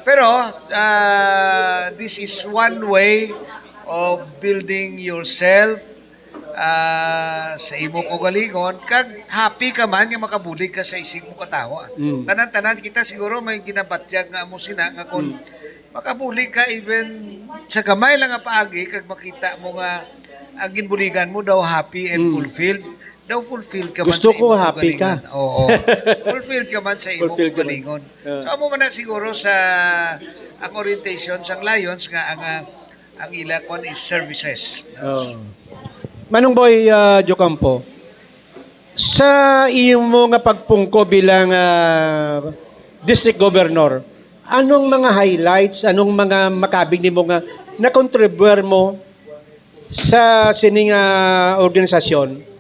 Pero, ah, this is one way of building yourself, ah, sa imo kaugalingon, kag happy ka man nga makabulig ka sa isig mo katawo, ah. Mm. Tanan-tanan kita siguro may ginabatyag nga amo sina nga kung Mm. makabulig ka even sa gamay lang nga paagi, kag makita mo nga ang ginbuligan mo daw happy and Mm. fulfilled, daw fulfilled ka man Gusto sa ko imong happy ka. kaugalingon. Oo. Fulfilled ka man sa imong Fulfilled ka man. kaugalingon. Ah. So, amo man na siguro sa ang orientation sang Lions nga ang, ah, ang ila kon is services. Oh. Manong Boy, ah, Jocampo, sa imo nga pagpungko bilang, ah, district governor, anong mga highlights, anong mga makabig nimo nga nakontribuer mo sa sini nga organisasyon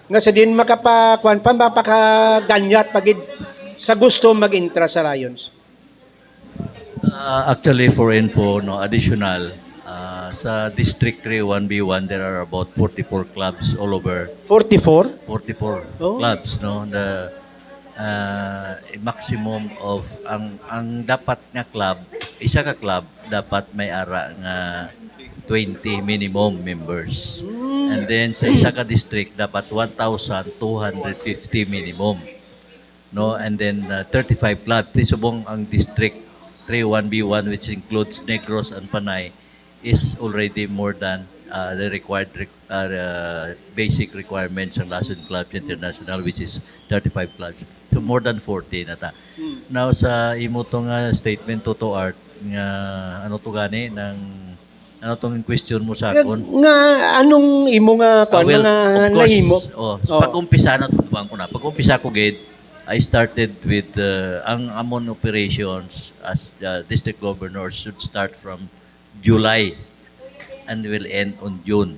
nga sa din makapakuan pa, mapakaganyat pa gid sa gusto mag-intra sa Lions? Uh, actually, for info, no, additional, uh, sa District three one B one, there are about forty-four clubs all over. Forty-four? Forty-four Oh. clubs, no? The, uh, maximum of, ang, ang dapat nga club, isa ka club, dapat may ara nga twenty minimum members. Mm. And then, sa isa ka district, dapat one thousand two hundred fifty minimum. No? And then, uh, thirty-five clubs. Ti subong ang District three one B one, which includes Negros and Panay, is already more than, uh, the required req-, uh, basic requirements ng Lason Clubs International, which is thirty-five clubs. So, more than forty na ta. Hmm. Now, sa imo to nga statement, Toto Art, nga ano to gani, nang, ano tong question mo sa Nga, akon? nga anong imo nga, Ah, kwan, well, mga of course, nahimo? Oh, Oh. pag-umpisa na, tutuan ko na. Pag-umpisa ko, gid, I started with, uh, ang amon operations as, uh, district governor should start from July and will end on June,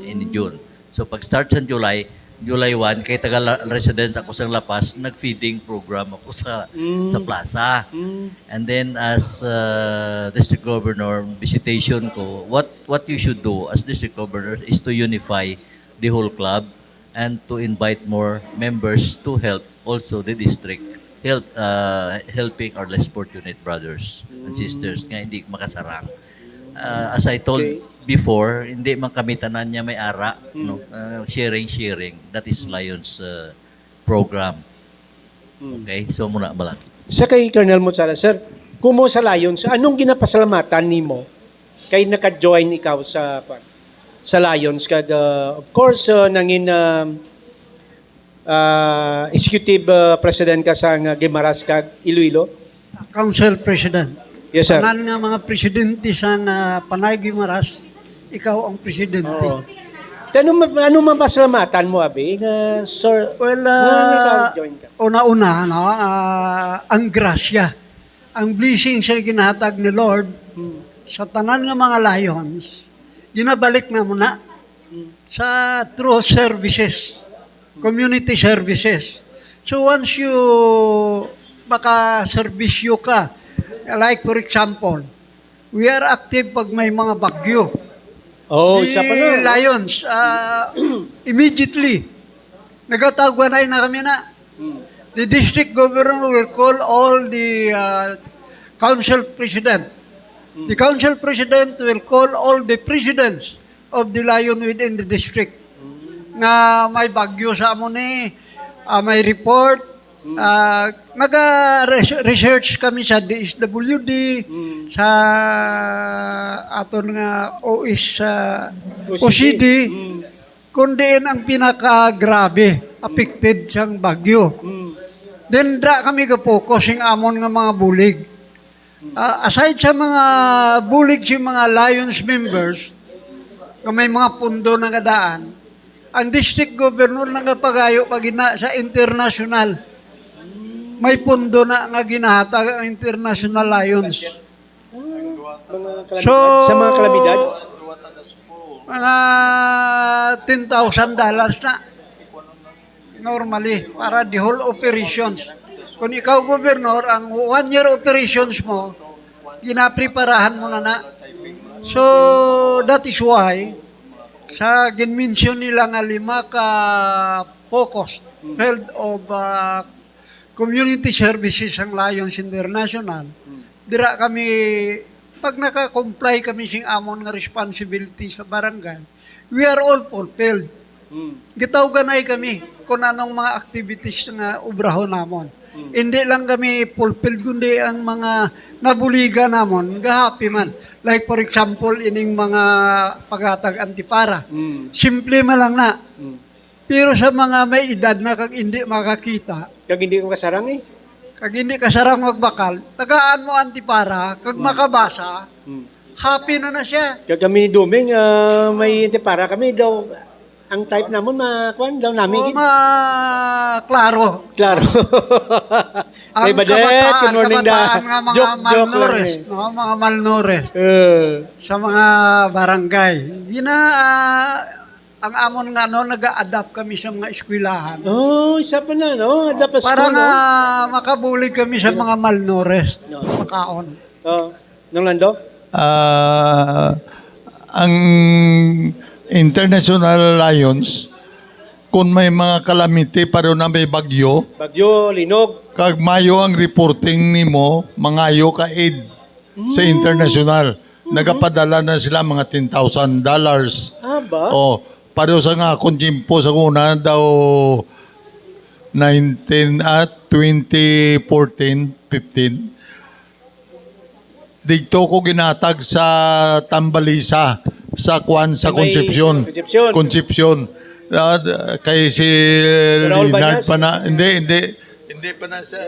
in June. So pag-start sa July, July one, kay taga La-, resident ako sa La Paz, nag-feeding program ako sa Mm. sa plaza. Mm. And then as uh, district governor, visitation ko, what what you should do as district governor is to unify the whole club and to invite more members to help also the district, help uh, helping our less fortunate brothers and sisters nga hindi makasarang. Uh, as I told Okay. before, hindi man kami tanan niya may ara, Mm. no? Uh, sharing, sharing. That is Lions uh, program. Mm. Okay? So muna bala. Sa kay Colonel Mutsara, sir, kumo sa Lions, anong ginapasalamatan nimo kay naka-join ikaw sa kwan, sa Lions kag uh, of course uh, nangin um, uh, executive uh, president ka sa nga Guimaras kag Iloilo? Council President. Yes, sir. Tanan nga mga presidente sa nga Panay Guimaras, ikaw ang presidente. Oo. Ano ma- ano mapasalamatan mo abi nga sir? Well, Nga uh, naka-join ka? Una-una, no, uh, ang grasya, ang blessing sa ginahatag ni Lord Hmm. sa tanan nga mga Lions, ginabalik na mo na Hmm. sa true services, community services. So once you makaserbisyo ka, like for example, we are active pag may mga bagyo. Oh, Di isa pa na, no? Lions, ah, immediately, nagataguanay na kami na. Hmm. The district governor will call all the uh, council president. The council president will call all the presidents of the Lion within the district nga may bagyo sa amo ni, ah, may report. Ah, naga-research kami sa D S W D, Mm. sa aton nga O S, sa O C D. O C D, Mm. kung diin ang pinakagrabe, affected sang bagyo. Mm. Then, dra kami ga-focus sing amon nga mga bulig. Ah, aside sa mga bulig sa mga Lions members nga may mga pundo na kadaan, ang district governor nagapagayo pa gina sa international. May pundo na nga ginahatag ang International Lions. Mga kalamidad? So, sa mga kalamidad? Mga ten thousand dollars na. Normally, para the whole operations. Kung ikaw, Governor, ang one year operations mo, ginapreparahan mo na na. So, that is why, sa ginmention nila nga lima ka focus field of uh, community services ang Lions International, dira kami, pag naka-comply kami sing amon nga responsibility sa barangay, we are all fulfilled. Mm. Gitawganay kami kung anong mga activities nga obrahon namon. Mm. Hindi lang kami fulfilled, kundi ang mga nabuligan namon, gahappy man. Like for example, ining mga paghatag antipara. Mm. Simple man lang na. Mm. Pero sa mga may edad na kag hindi makakita, Kag hindi ka kasarang eh. Kag hindi kasarang magbakal, tagaan mo antipara, kag Mm. makabasa, Mm. happy na na siya. Kag kami ni Duming, ah, may antipara kami daw, ang type namon, ma-, kwan daw nami O, gid. ma-, klaro. Klaro. Ang Kay Badet, kabataan, good morning, da. kabataan nga mga Joke, joke lang malnourished, eh. no? Mga malnourished Eh. sa mga barangay. Gina-, ah, ang amon nga, no, naga-adapt kami sa mga eskwelahan. Oh, isa pa na, no? Adapt sa Para school, nga no? makabulig kami sa mga malnourished, No. makaon. Oh, Nang Lando? Ah, ang International Lions, kung may mga kalamity, pareho na may bagyo, Bagyo, linog. kag maayo ang reporting nimo, mangayo ka aid sa Mm. international. Mm-hmm. Nagapadala na sila mga ten thousand dollars. Ah, ba? Oh, pareho sa nga akong tiyempo sa una daw nineteen, ah, twenty fourteen, fifteen. Dito ko ginatag sa Tambalisa, sa kwan, sa Sa may Concepcion. Concepcion. Concepcion. Ah, d-, kay si Raul Leonard Bañas? pa na, hindi, hindi, hindi pa na sa,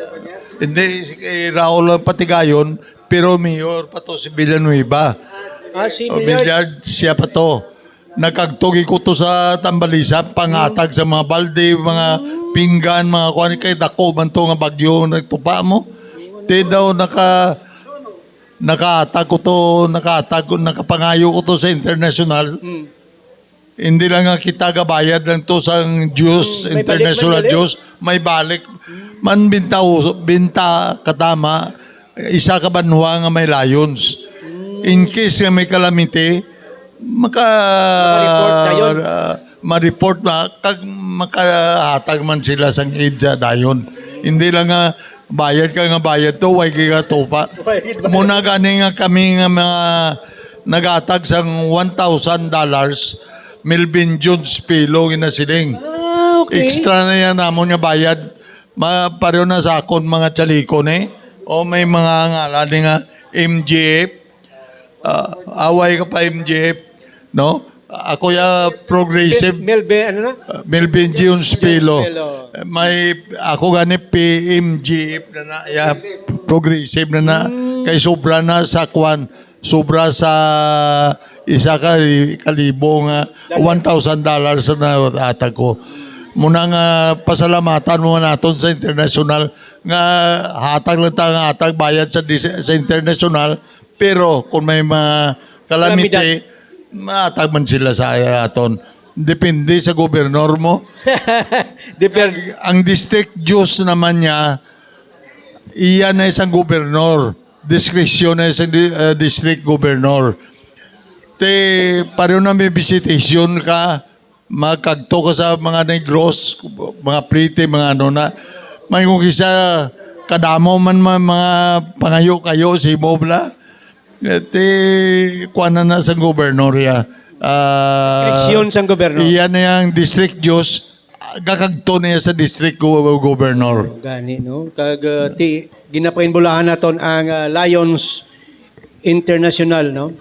hindi, si kay Raul ang patigayon, pero mayor pa to si Villanueva. Ah, si O, Millard. Millard, siya pa to. Nagkagtugi ko to sa Tambalisa, pangatag sa mga balde, mga pinggan, mga kuan, kay dako man to nga bagyo nagtupa mo. Di daw naka, Nakahatag ko to, nakahatag ko, nakapangayo ko to sa international. Mm. Hindi lang nga kita gabayad lang to sa Diyos, Mm, may balik man international gali. Diyos, may balik. Man binta, binta katama, isa ka banwa nga may lions. In case nga may calamity, maka Maka-report dayon. Ah, ma-report na, kag makahatag man sila sang aid sa dayon. Hindi lang nga bayad ka nga bayad to, way ka tupa. Way ka bayad. Muna gani nga kami nga mga naghatag sang one thousand dollars, Melvin Jones Pilo ginasiling. Ah, okay. Extra na yan namon nga bayad. Ma, pareho na sa akon mga tsaliko ni. O may mga ngalan ni nga M G F. Ah, away ka pa M G F, no? Ako ya progressive. Mel-, Melvin, ano na? Ah, Melvin Jones Pilo. Pilo. May, ako gani P M G F na na, ya progressive na na. Mm. Kay sobra na sa kwan, sobra sa isa ka, kalibo nga Dollar. One thousand dollars na hatag ko. Muna nga pasalamatan mo naton sa international nga hatag lang ta nga hatag bayad sa dis-, sa international, pero kung may mga calamity, Kalamidad. Mahatag man sila sa aton. Depende sa gobernor mo. Depende. Ang district dues naman niya, iya na isang gobernor. Diskresyon na isang di-, uh, district governor. Te, pareho na may visitation ka, magkagto ka sa mga Negros, mga Plite, mga ano na. May kung isa, kadamo man ma-, mga pangayo kayo, si Mobla. Eh, ti, kuwan na na sa gobernor ya. Ah, Diskresyon sang gobernor. Iya na yang district dues, ah, gakagto niya sa district go-, governor. Gani, no? Kag, ah, ti, ginapainbulahan naton ang, ah, Lions International, no?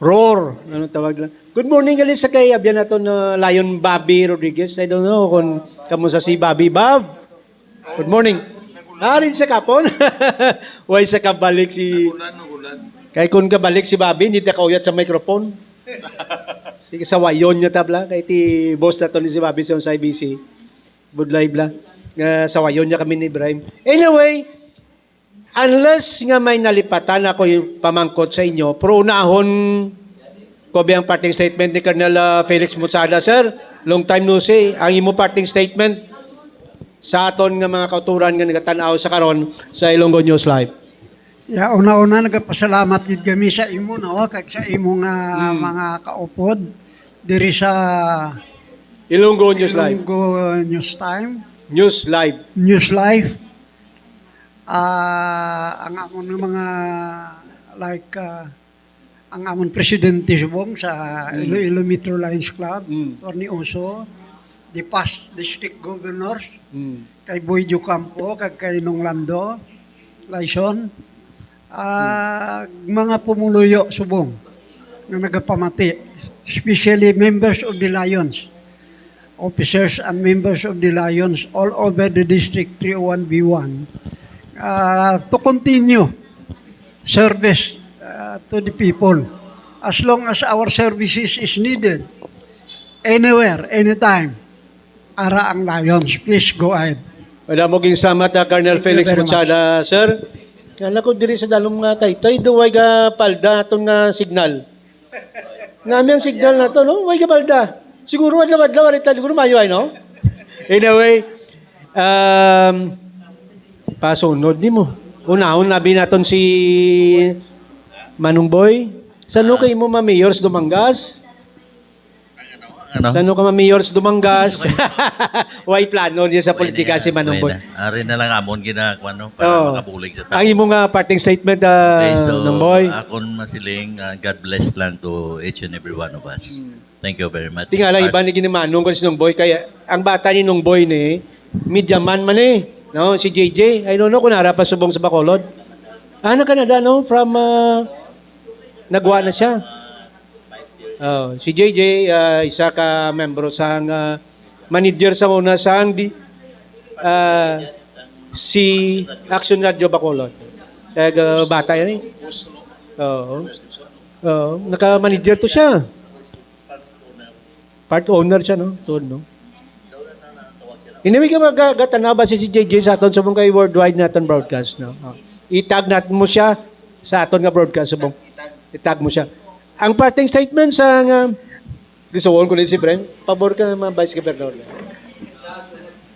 Roar, ano tawag lang. Good morning, gali sa kay abyan naton na Lion Bobby Rodriguez. I don't know kung kamusta si Bobby. Bob, good morning. Ah, rin sa kapon. Way sa kabalik si Nagulan, nagulan. Kay kun kabalik si Bobby, hindi na kauyat sa microphone. Sige, sawayon niya tabla. Kay ti boss na to ni si Bobby sa, sa I B C. Budlay bla. Nga sawayon niya kami ni Ibrahim. Anyway, unless nga may nalipatan ako yung pamangkot sa inyo, pero unahon ko biyang parting statement ni Colonel, ah, Felix Mutsada, sir. Long time no see. Ang imo parting statement sa aton nga mga kauturan nga nagatan-aw sa karon sa Ilonggo News Live. Ya, una-una, nagapasalamat gid kami sa imo, no, kag sa imo nga Mm. mga kaupod diri sa Ilonggo News Live. Ilonggo News Time. News Live. News Live. Ah, ang amon nga mga, like, ah, ang amon presidente subong sa Mm. Iloilo Metro Lions Club, Mm. Attorney Oso, the past district governors, Mm. kay Boy Jocampo, kag kay Nong Lando, Laison, ah, Mm. mga pumuluyo subong nga nagapamati, especially members of the Lions, officers and members of the Lions all over the District three oh one B one, ah, to continue service, ah, to the people as long as our services is needed anywhere, anytime. Ara ang Lions. Please go ahead. Wala mo ging salamat, ah, Colonel Thank you Felix very much. Mutsada, sir. Kala ko diri sa dalom nga taytay, do way ga palda aton nga signal. Nami ang signal na to, no? Way ga palda. Siguro adlaw-adlaw, ari ta, siguro mayo ay, no? Anyway, um, pasunod nimo. Unahon, labi naton si Manong Boy. Saan Ah. kay mo ma-mayor sa Dumangas? Ano? Saan ka ma-mayor sa Dumangas? Way plano niya sa Way na politika yan. si Manong Way Boy. na. Ari na lang amon gina-, ano, para Oo. makabulig sa tao. Ang imo nga parting statement, ah, Okay, so, Nong Boy? akon masiling, ah, God bless lang to each and every one of us. Mm. Thank you very much. Tingala, Art. iba ni ginimanong ko si Nong Boy. Kaya, ang bata ni Nong Boy ni, media man man eh. No? Si J J, I don't know kung nara pa subong sa Bacolod. Ah, na Canada, no? From, ah, nagwa na siya. Oh, si J J, ah, isa ka membro sang, ah, manager sa una sang di, ah, si Action Radio Bacolod. Kag, ah, bata yan eh. Oo. Oo, naka-manager to siya. Part owner siya, no? Tuod, no? Anyway, ka mag-, gatanaw ba si, si J J sa aton sa mong kay worldwide naton broadcast, no? Oh. I-tag natin mo siya. Sa aton nga broadcast, subong itag mo siya. Ang parting statement sa nga, lisuon ko ni si Bren, pabor ka, mga Vice Governor.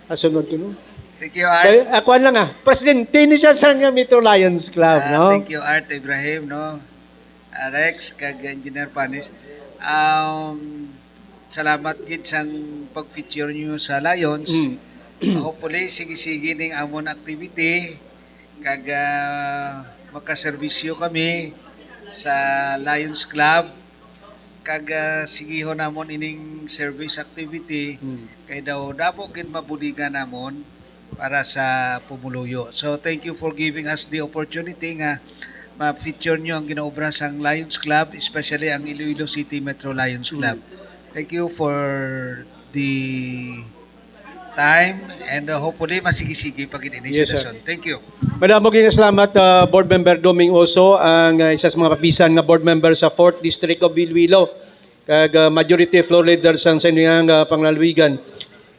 Asunod ko, no? Thank you, Art. Kay, akuan lang ah, presidente ni siya sa nga Metro Lions Club, Ah, no? Thank you, Art Ibrahim, no? Ah, Rex, kag Engineer Panis. Um, salamat gid sang pag-feature nyo sa Lions. Mm. Hopefully, sige-sige ning amon activity. Kag ah, makaserbisyo kami sa Lions Club. Kag ah, sigihon namon ining service activity. Mm. Kay daw damo gid mabuligan namon para sa pumuluyo. So thank you for giving us the opportunity nga ma-feature nyo ang ginaobra sang Lions Club, especially ang Iloilo City Metro Lions Club. Thank you for the time and uh, hopefully masigi-sigi pa gid ini Yes, sir. Sitwasyon. Thank you. Madamo gyud nga salamat, ah, Board Member Doming Oso, ang ah, isa sa mga papisan nga board member sa Fourth District of Iloilo, kag ah, majority floor leader sang sa inyong ah, panglalawigan.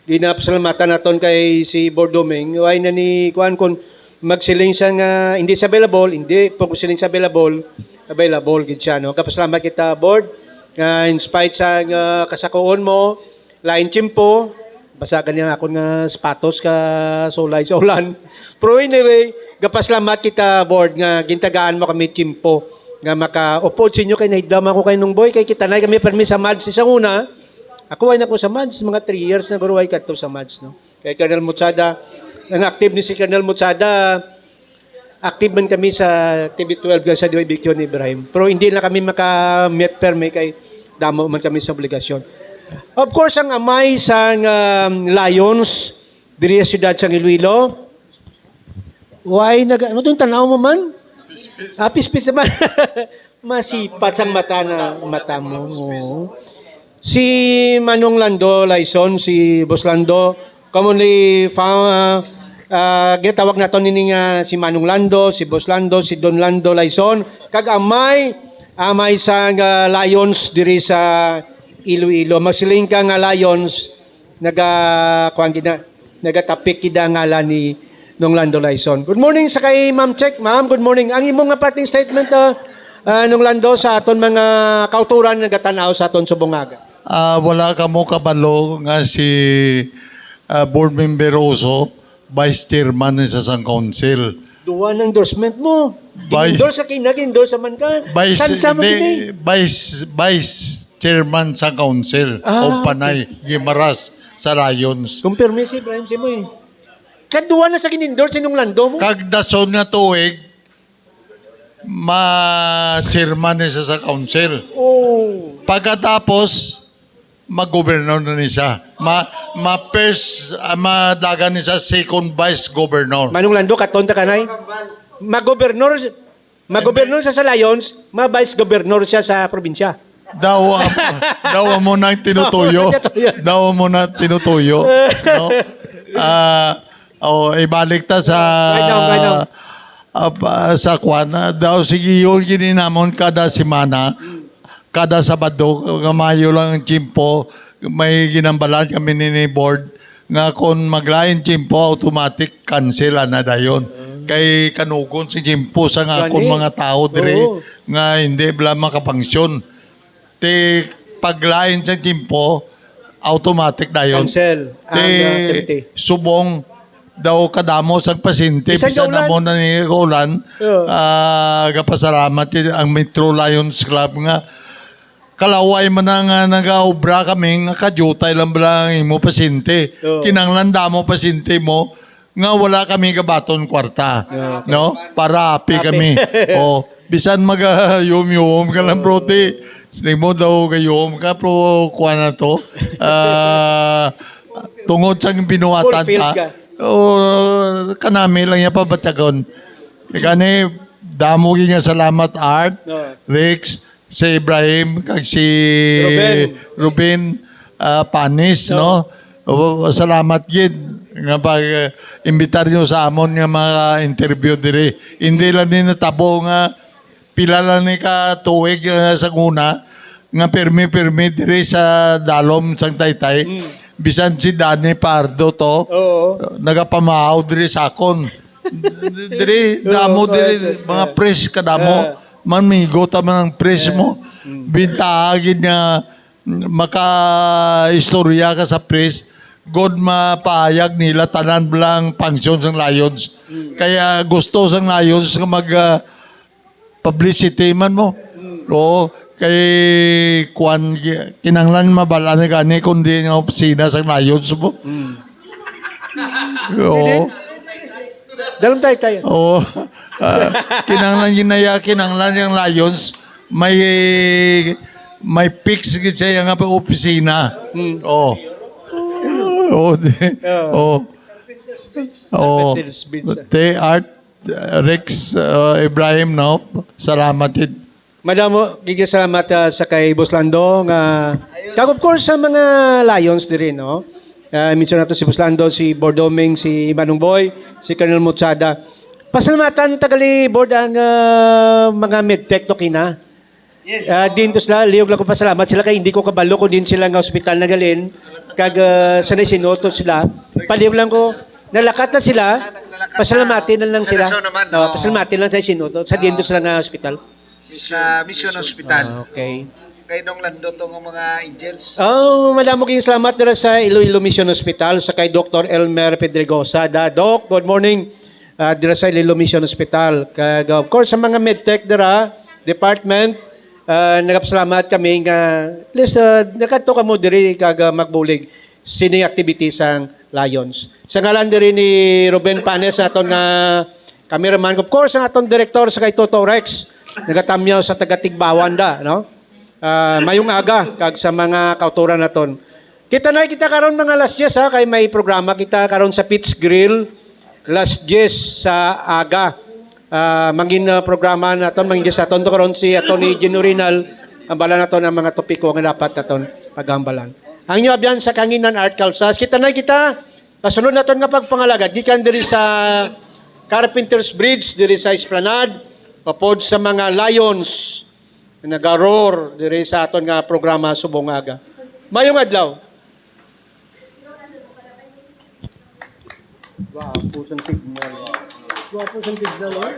Ginapasalamatan naton kay si Board Doming. Way na ni kuan, kung magsiling siya nga hindi siya available, hindi po siling siya available, available gid siya, no? Kapasalamat kita, Board, nga in spite sa nga kasakuon mo, lain tiyempo, basa gani ang akon nga sapatos ka sulay sa ulan. Pero anyway, gapasalamat kita, Board, nga gintagaan mo kami tiyempo nga makaupod sa inyo kay nahidlam ako kay Nung Boy, kay kita na kami permi sa Mads sa una. Ako ay nako sa Mads, mga three years na guro ay kadto sa Mads, no? Kay Colonel Mutsada, ang active ni si Colonel Mutsada, active man kami sa T V twelve, sa D Y B Q ni Ibrahim. Pero hindi na kami maka-meet permi kay damo man kami sa obligasyon. Of course, ang amay sang um, Lions, diri sa siyudad sang Iloilo, why nag-, ano itong tanaw mo man? Ah, pispis naman. Masipat sang mata na mata mo. Oo. Si Manong Lando Laison, si Boss Lando, commonly found, ah, ah, ginatawag nato nini nga si Manong Lando, si Boss Lando, si Don Lando Laison, kag amay, amay sa nga Lions diri sa Iloilo. Magsiling ka nga Lions, naga, kuwan gid na, nagatapik gid ang ngalan ni Nong Lando Laison. Good morning sa kay Ma'am Check. Ma'am, good morning. Ang imo nga parting statement, ah, ah, Nong Lando, sa aton mga kauturan nga nagatan-aw sa aton subong nga aga. Ah, wala kamo kabalo nga si ah, Board Member Oso, Vice Chairman ni sa sang Council. Duwa na endorsement mo. Vice- Endorse ka, kinag-endorse man ka. Vice, Tansya mo hindi, gini. Vice, Vice Chairman sa Council Ah, of Panay, Guimaras, sa Lions. Kumpirme si Ibrahim Simo eh. Kaduwa na sa gin-endorse si Nong Lando mo. Kag dason nga tuig, ma-chairman ni sa, sa council. Oh. Pagkatapos, mag-governor na ni siya. Ma, ma first, ah, madagan ni siya second vice governor. Manong Lando, katon ta kanay. Magobernor, magobernor siya sa Lions, ma-vice governor siya sa probinsya. Daw, am- daw mo nang tinutuyo. Tinutuyo. Daw mo na tinutuyo. No? Ah, oh, ibalik ta sa Right now, right now. ah, pa- sa kwan. Ah, daw sige yun, gini namon kada semana, kada Sabado, nga maayo lang ang tiyempo, may ginambalan kami ni, ni board nga kung maglain tiyempo, automatic cancel na dayon. Kay kanugon si tiyempo sa nga akong Gani. Mga tao dire Oo. nga hindi bala makapangsyon. Ti paglain sa tiyempo, automatic dayon. Cancel ang, Ti ah, activity. Subong daw kadamo sang pasyente, Bisan bisan kaulan. Amo na ni kaulan, Oo. ah, gapasalamat yun ang Metro Lions Club nga kalaway man na nga nagaobra kami nga kadiyutay lang bala ang imo pasyente. Oo. Kinanglan damo pasyente mo nga wala kami gabaton kwarta, Yeah. no? Para happy Happy. Kami. Oh, bisan magayom-yom ka lang, bro, ti. Sini mo daw gayom ka, pero kuha na to. Ah, tungod sa binuhatan Fulfilled ta. ka. Oh, kanami lang niya pabatyagon. Gani, damo gyud nga salamat, Art, No. Rex, si Ibrahim, kag si Ruben. Ruben, ah, Panis, No. no? O, salamat gid nga pag ah, imbitar nyo sa amon nga mga interview diri. Hindi lang ni natabo nga pila lang ni ka tuig ah, sa una nga pirmi-pirmi diri sa dalom sang Taytay. Bisan si Danny Pardo to, Oo. nagapamahaw diri sa akon. Diri, damo diri, mga press kadamo. Ah. Manmigo ta man ang press mo. Bintaha gid nga makaistorya ka sa press. God, mapahayag nila tanan bala ang function sang Lions. Kaya gusto sang Lions nga mag, ah, publicity man mo. Oo, kay kuan, gi-, kinahanglan mabal-an na gani kundi nga opisina sang Lions mo. Oo. Dalom tayo, tayo. Oo. Ah, kinahanglan yun na ya, kinahanglan yung Lions. May, may fix gid siya nga opisina. Oo. Oo. Di, oo. Oo. Carpenter's Bridge, ah. Te Art, uh, Rex, uh, Ibrahim, no? Salamat it. Madamo, gigi salamat, ah, sa kay Boss Lando nga, kag of course sa mga Lions diri, no? Ah, mention nato si Boss Lando, si Bordoming, si Manong Boy, si Colonel Mutsada. Pasalamatan tagali board ang, ah, mga medtech to kina. Yes. Ah, din to sila, liyog lang ko pasalamat sila kay hindi ko kabalo kung din sila nga ospital nagalin. Kag, ah, sanay sinuto sila. Paliyog lang ko, nalakat na sila. Pasalamati na lang sila. Sa Nason naman, no, oo. Pasalamati lang sa sinuto. Sa din to sila nga ospital. Sa Mission Hospital. Ah, okay. Kay Nong Lando to nga mga angels. Oh, madamo kayong salamat dira sa Iloilo Mission Hospital sa kay Doktor Elmer Pedregosa. Da, Doc, good morning. Ah, dira sa Iloilo Mission Hospital. Kag, of course, sa mga medtech dira, department, ah, nagapasalamat kami nga at least, ah, nakadto kamo diri kag, ah, magbulig sini activities sang Lions. Sa ngalan diri ni Ruben Panes, aton nga cameraman, of course, ang aton direktor sa kay Toto Rex, nagatamyaw sa taga Tigbauan da, no? Ah, mayong aga kag sa mga kautoran naton. Kita na kita karon mga alas diyes, ha, kay may programa kita karon sa Pete's Grill, alas diyes sa aga. Ah, mangin, ah, programa naton, mangin sa aton to karon si Attorney Gino Rinal, ang bala naton ang mga topiko nga dapat naton paghambalan. Ang inyo abyan sa Kanginan Art Calzas. Kita na kita, kasunod naton nga pagpangalagad gikan diri sa Carpenter's Bridge, diri sa Esplanade, upod sa mga Lions nga nagaroar diri sa aton nga programa subong nga aga. Mayong adlaw. Gwapo sang signal. Gwapo sang signal, oh.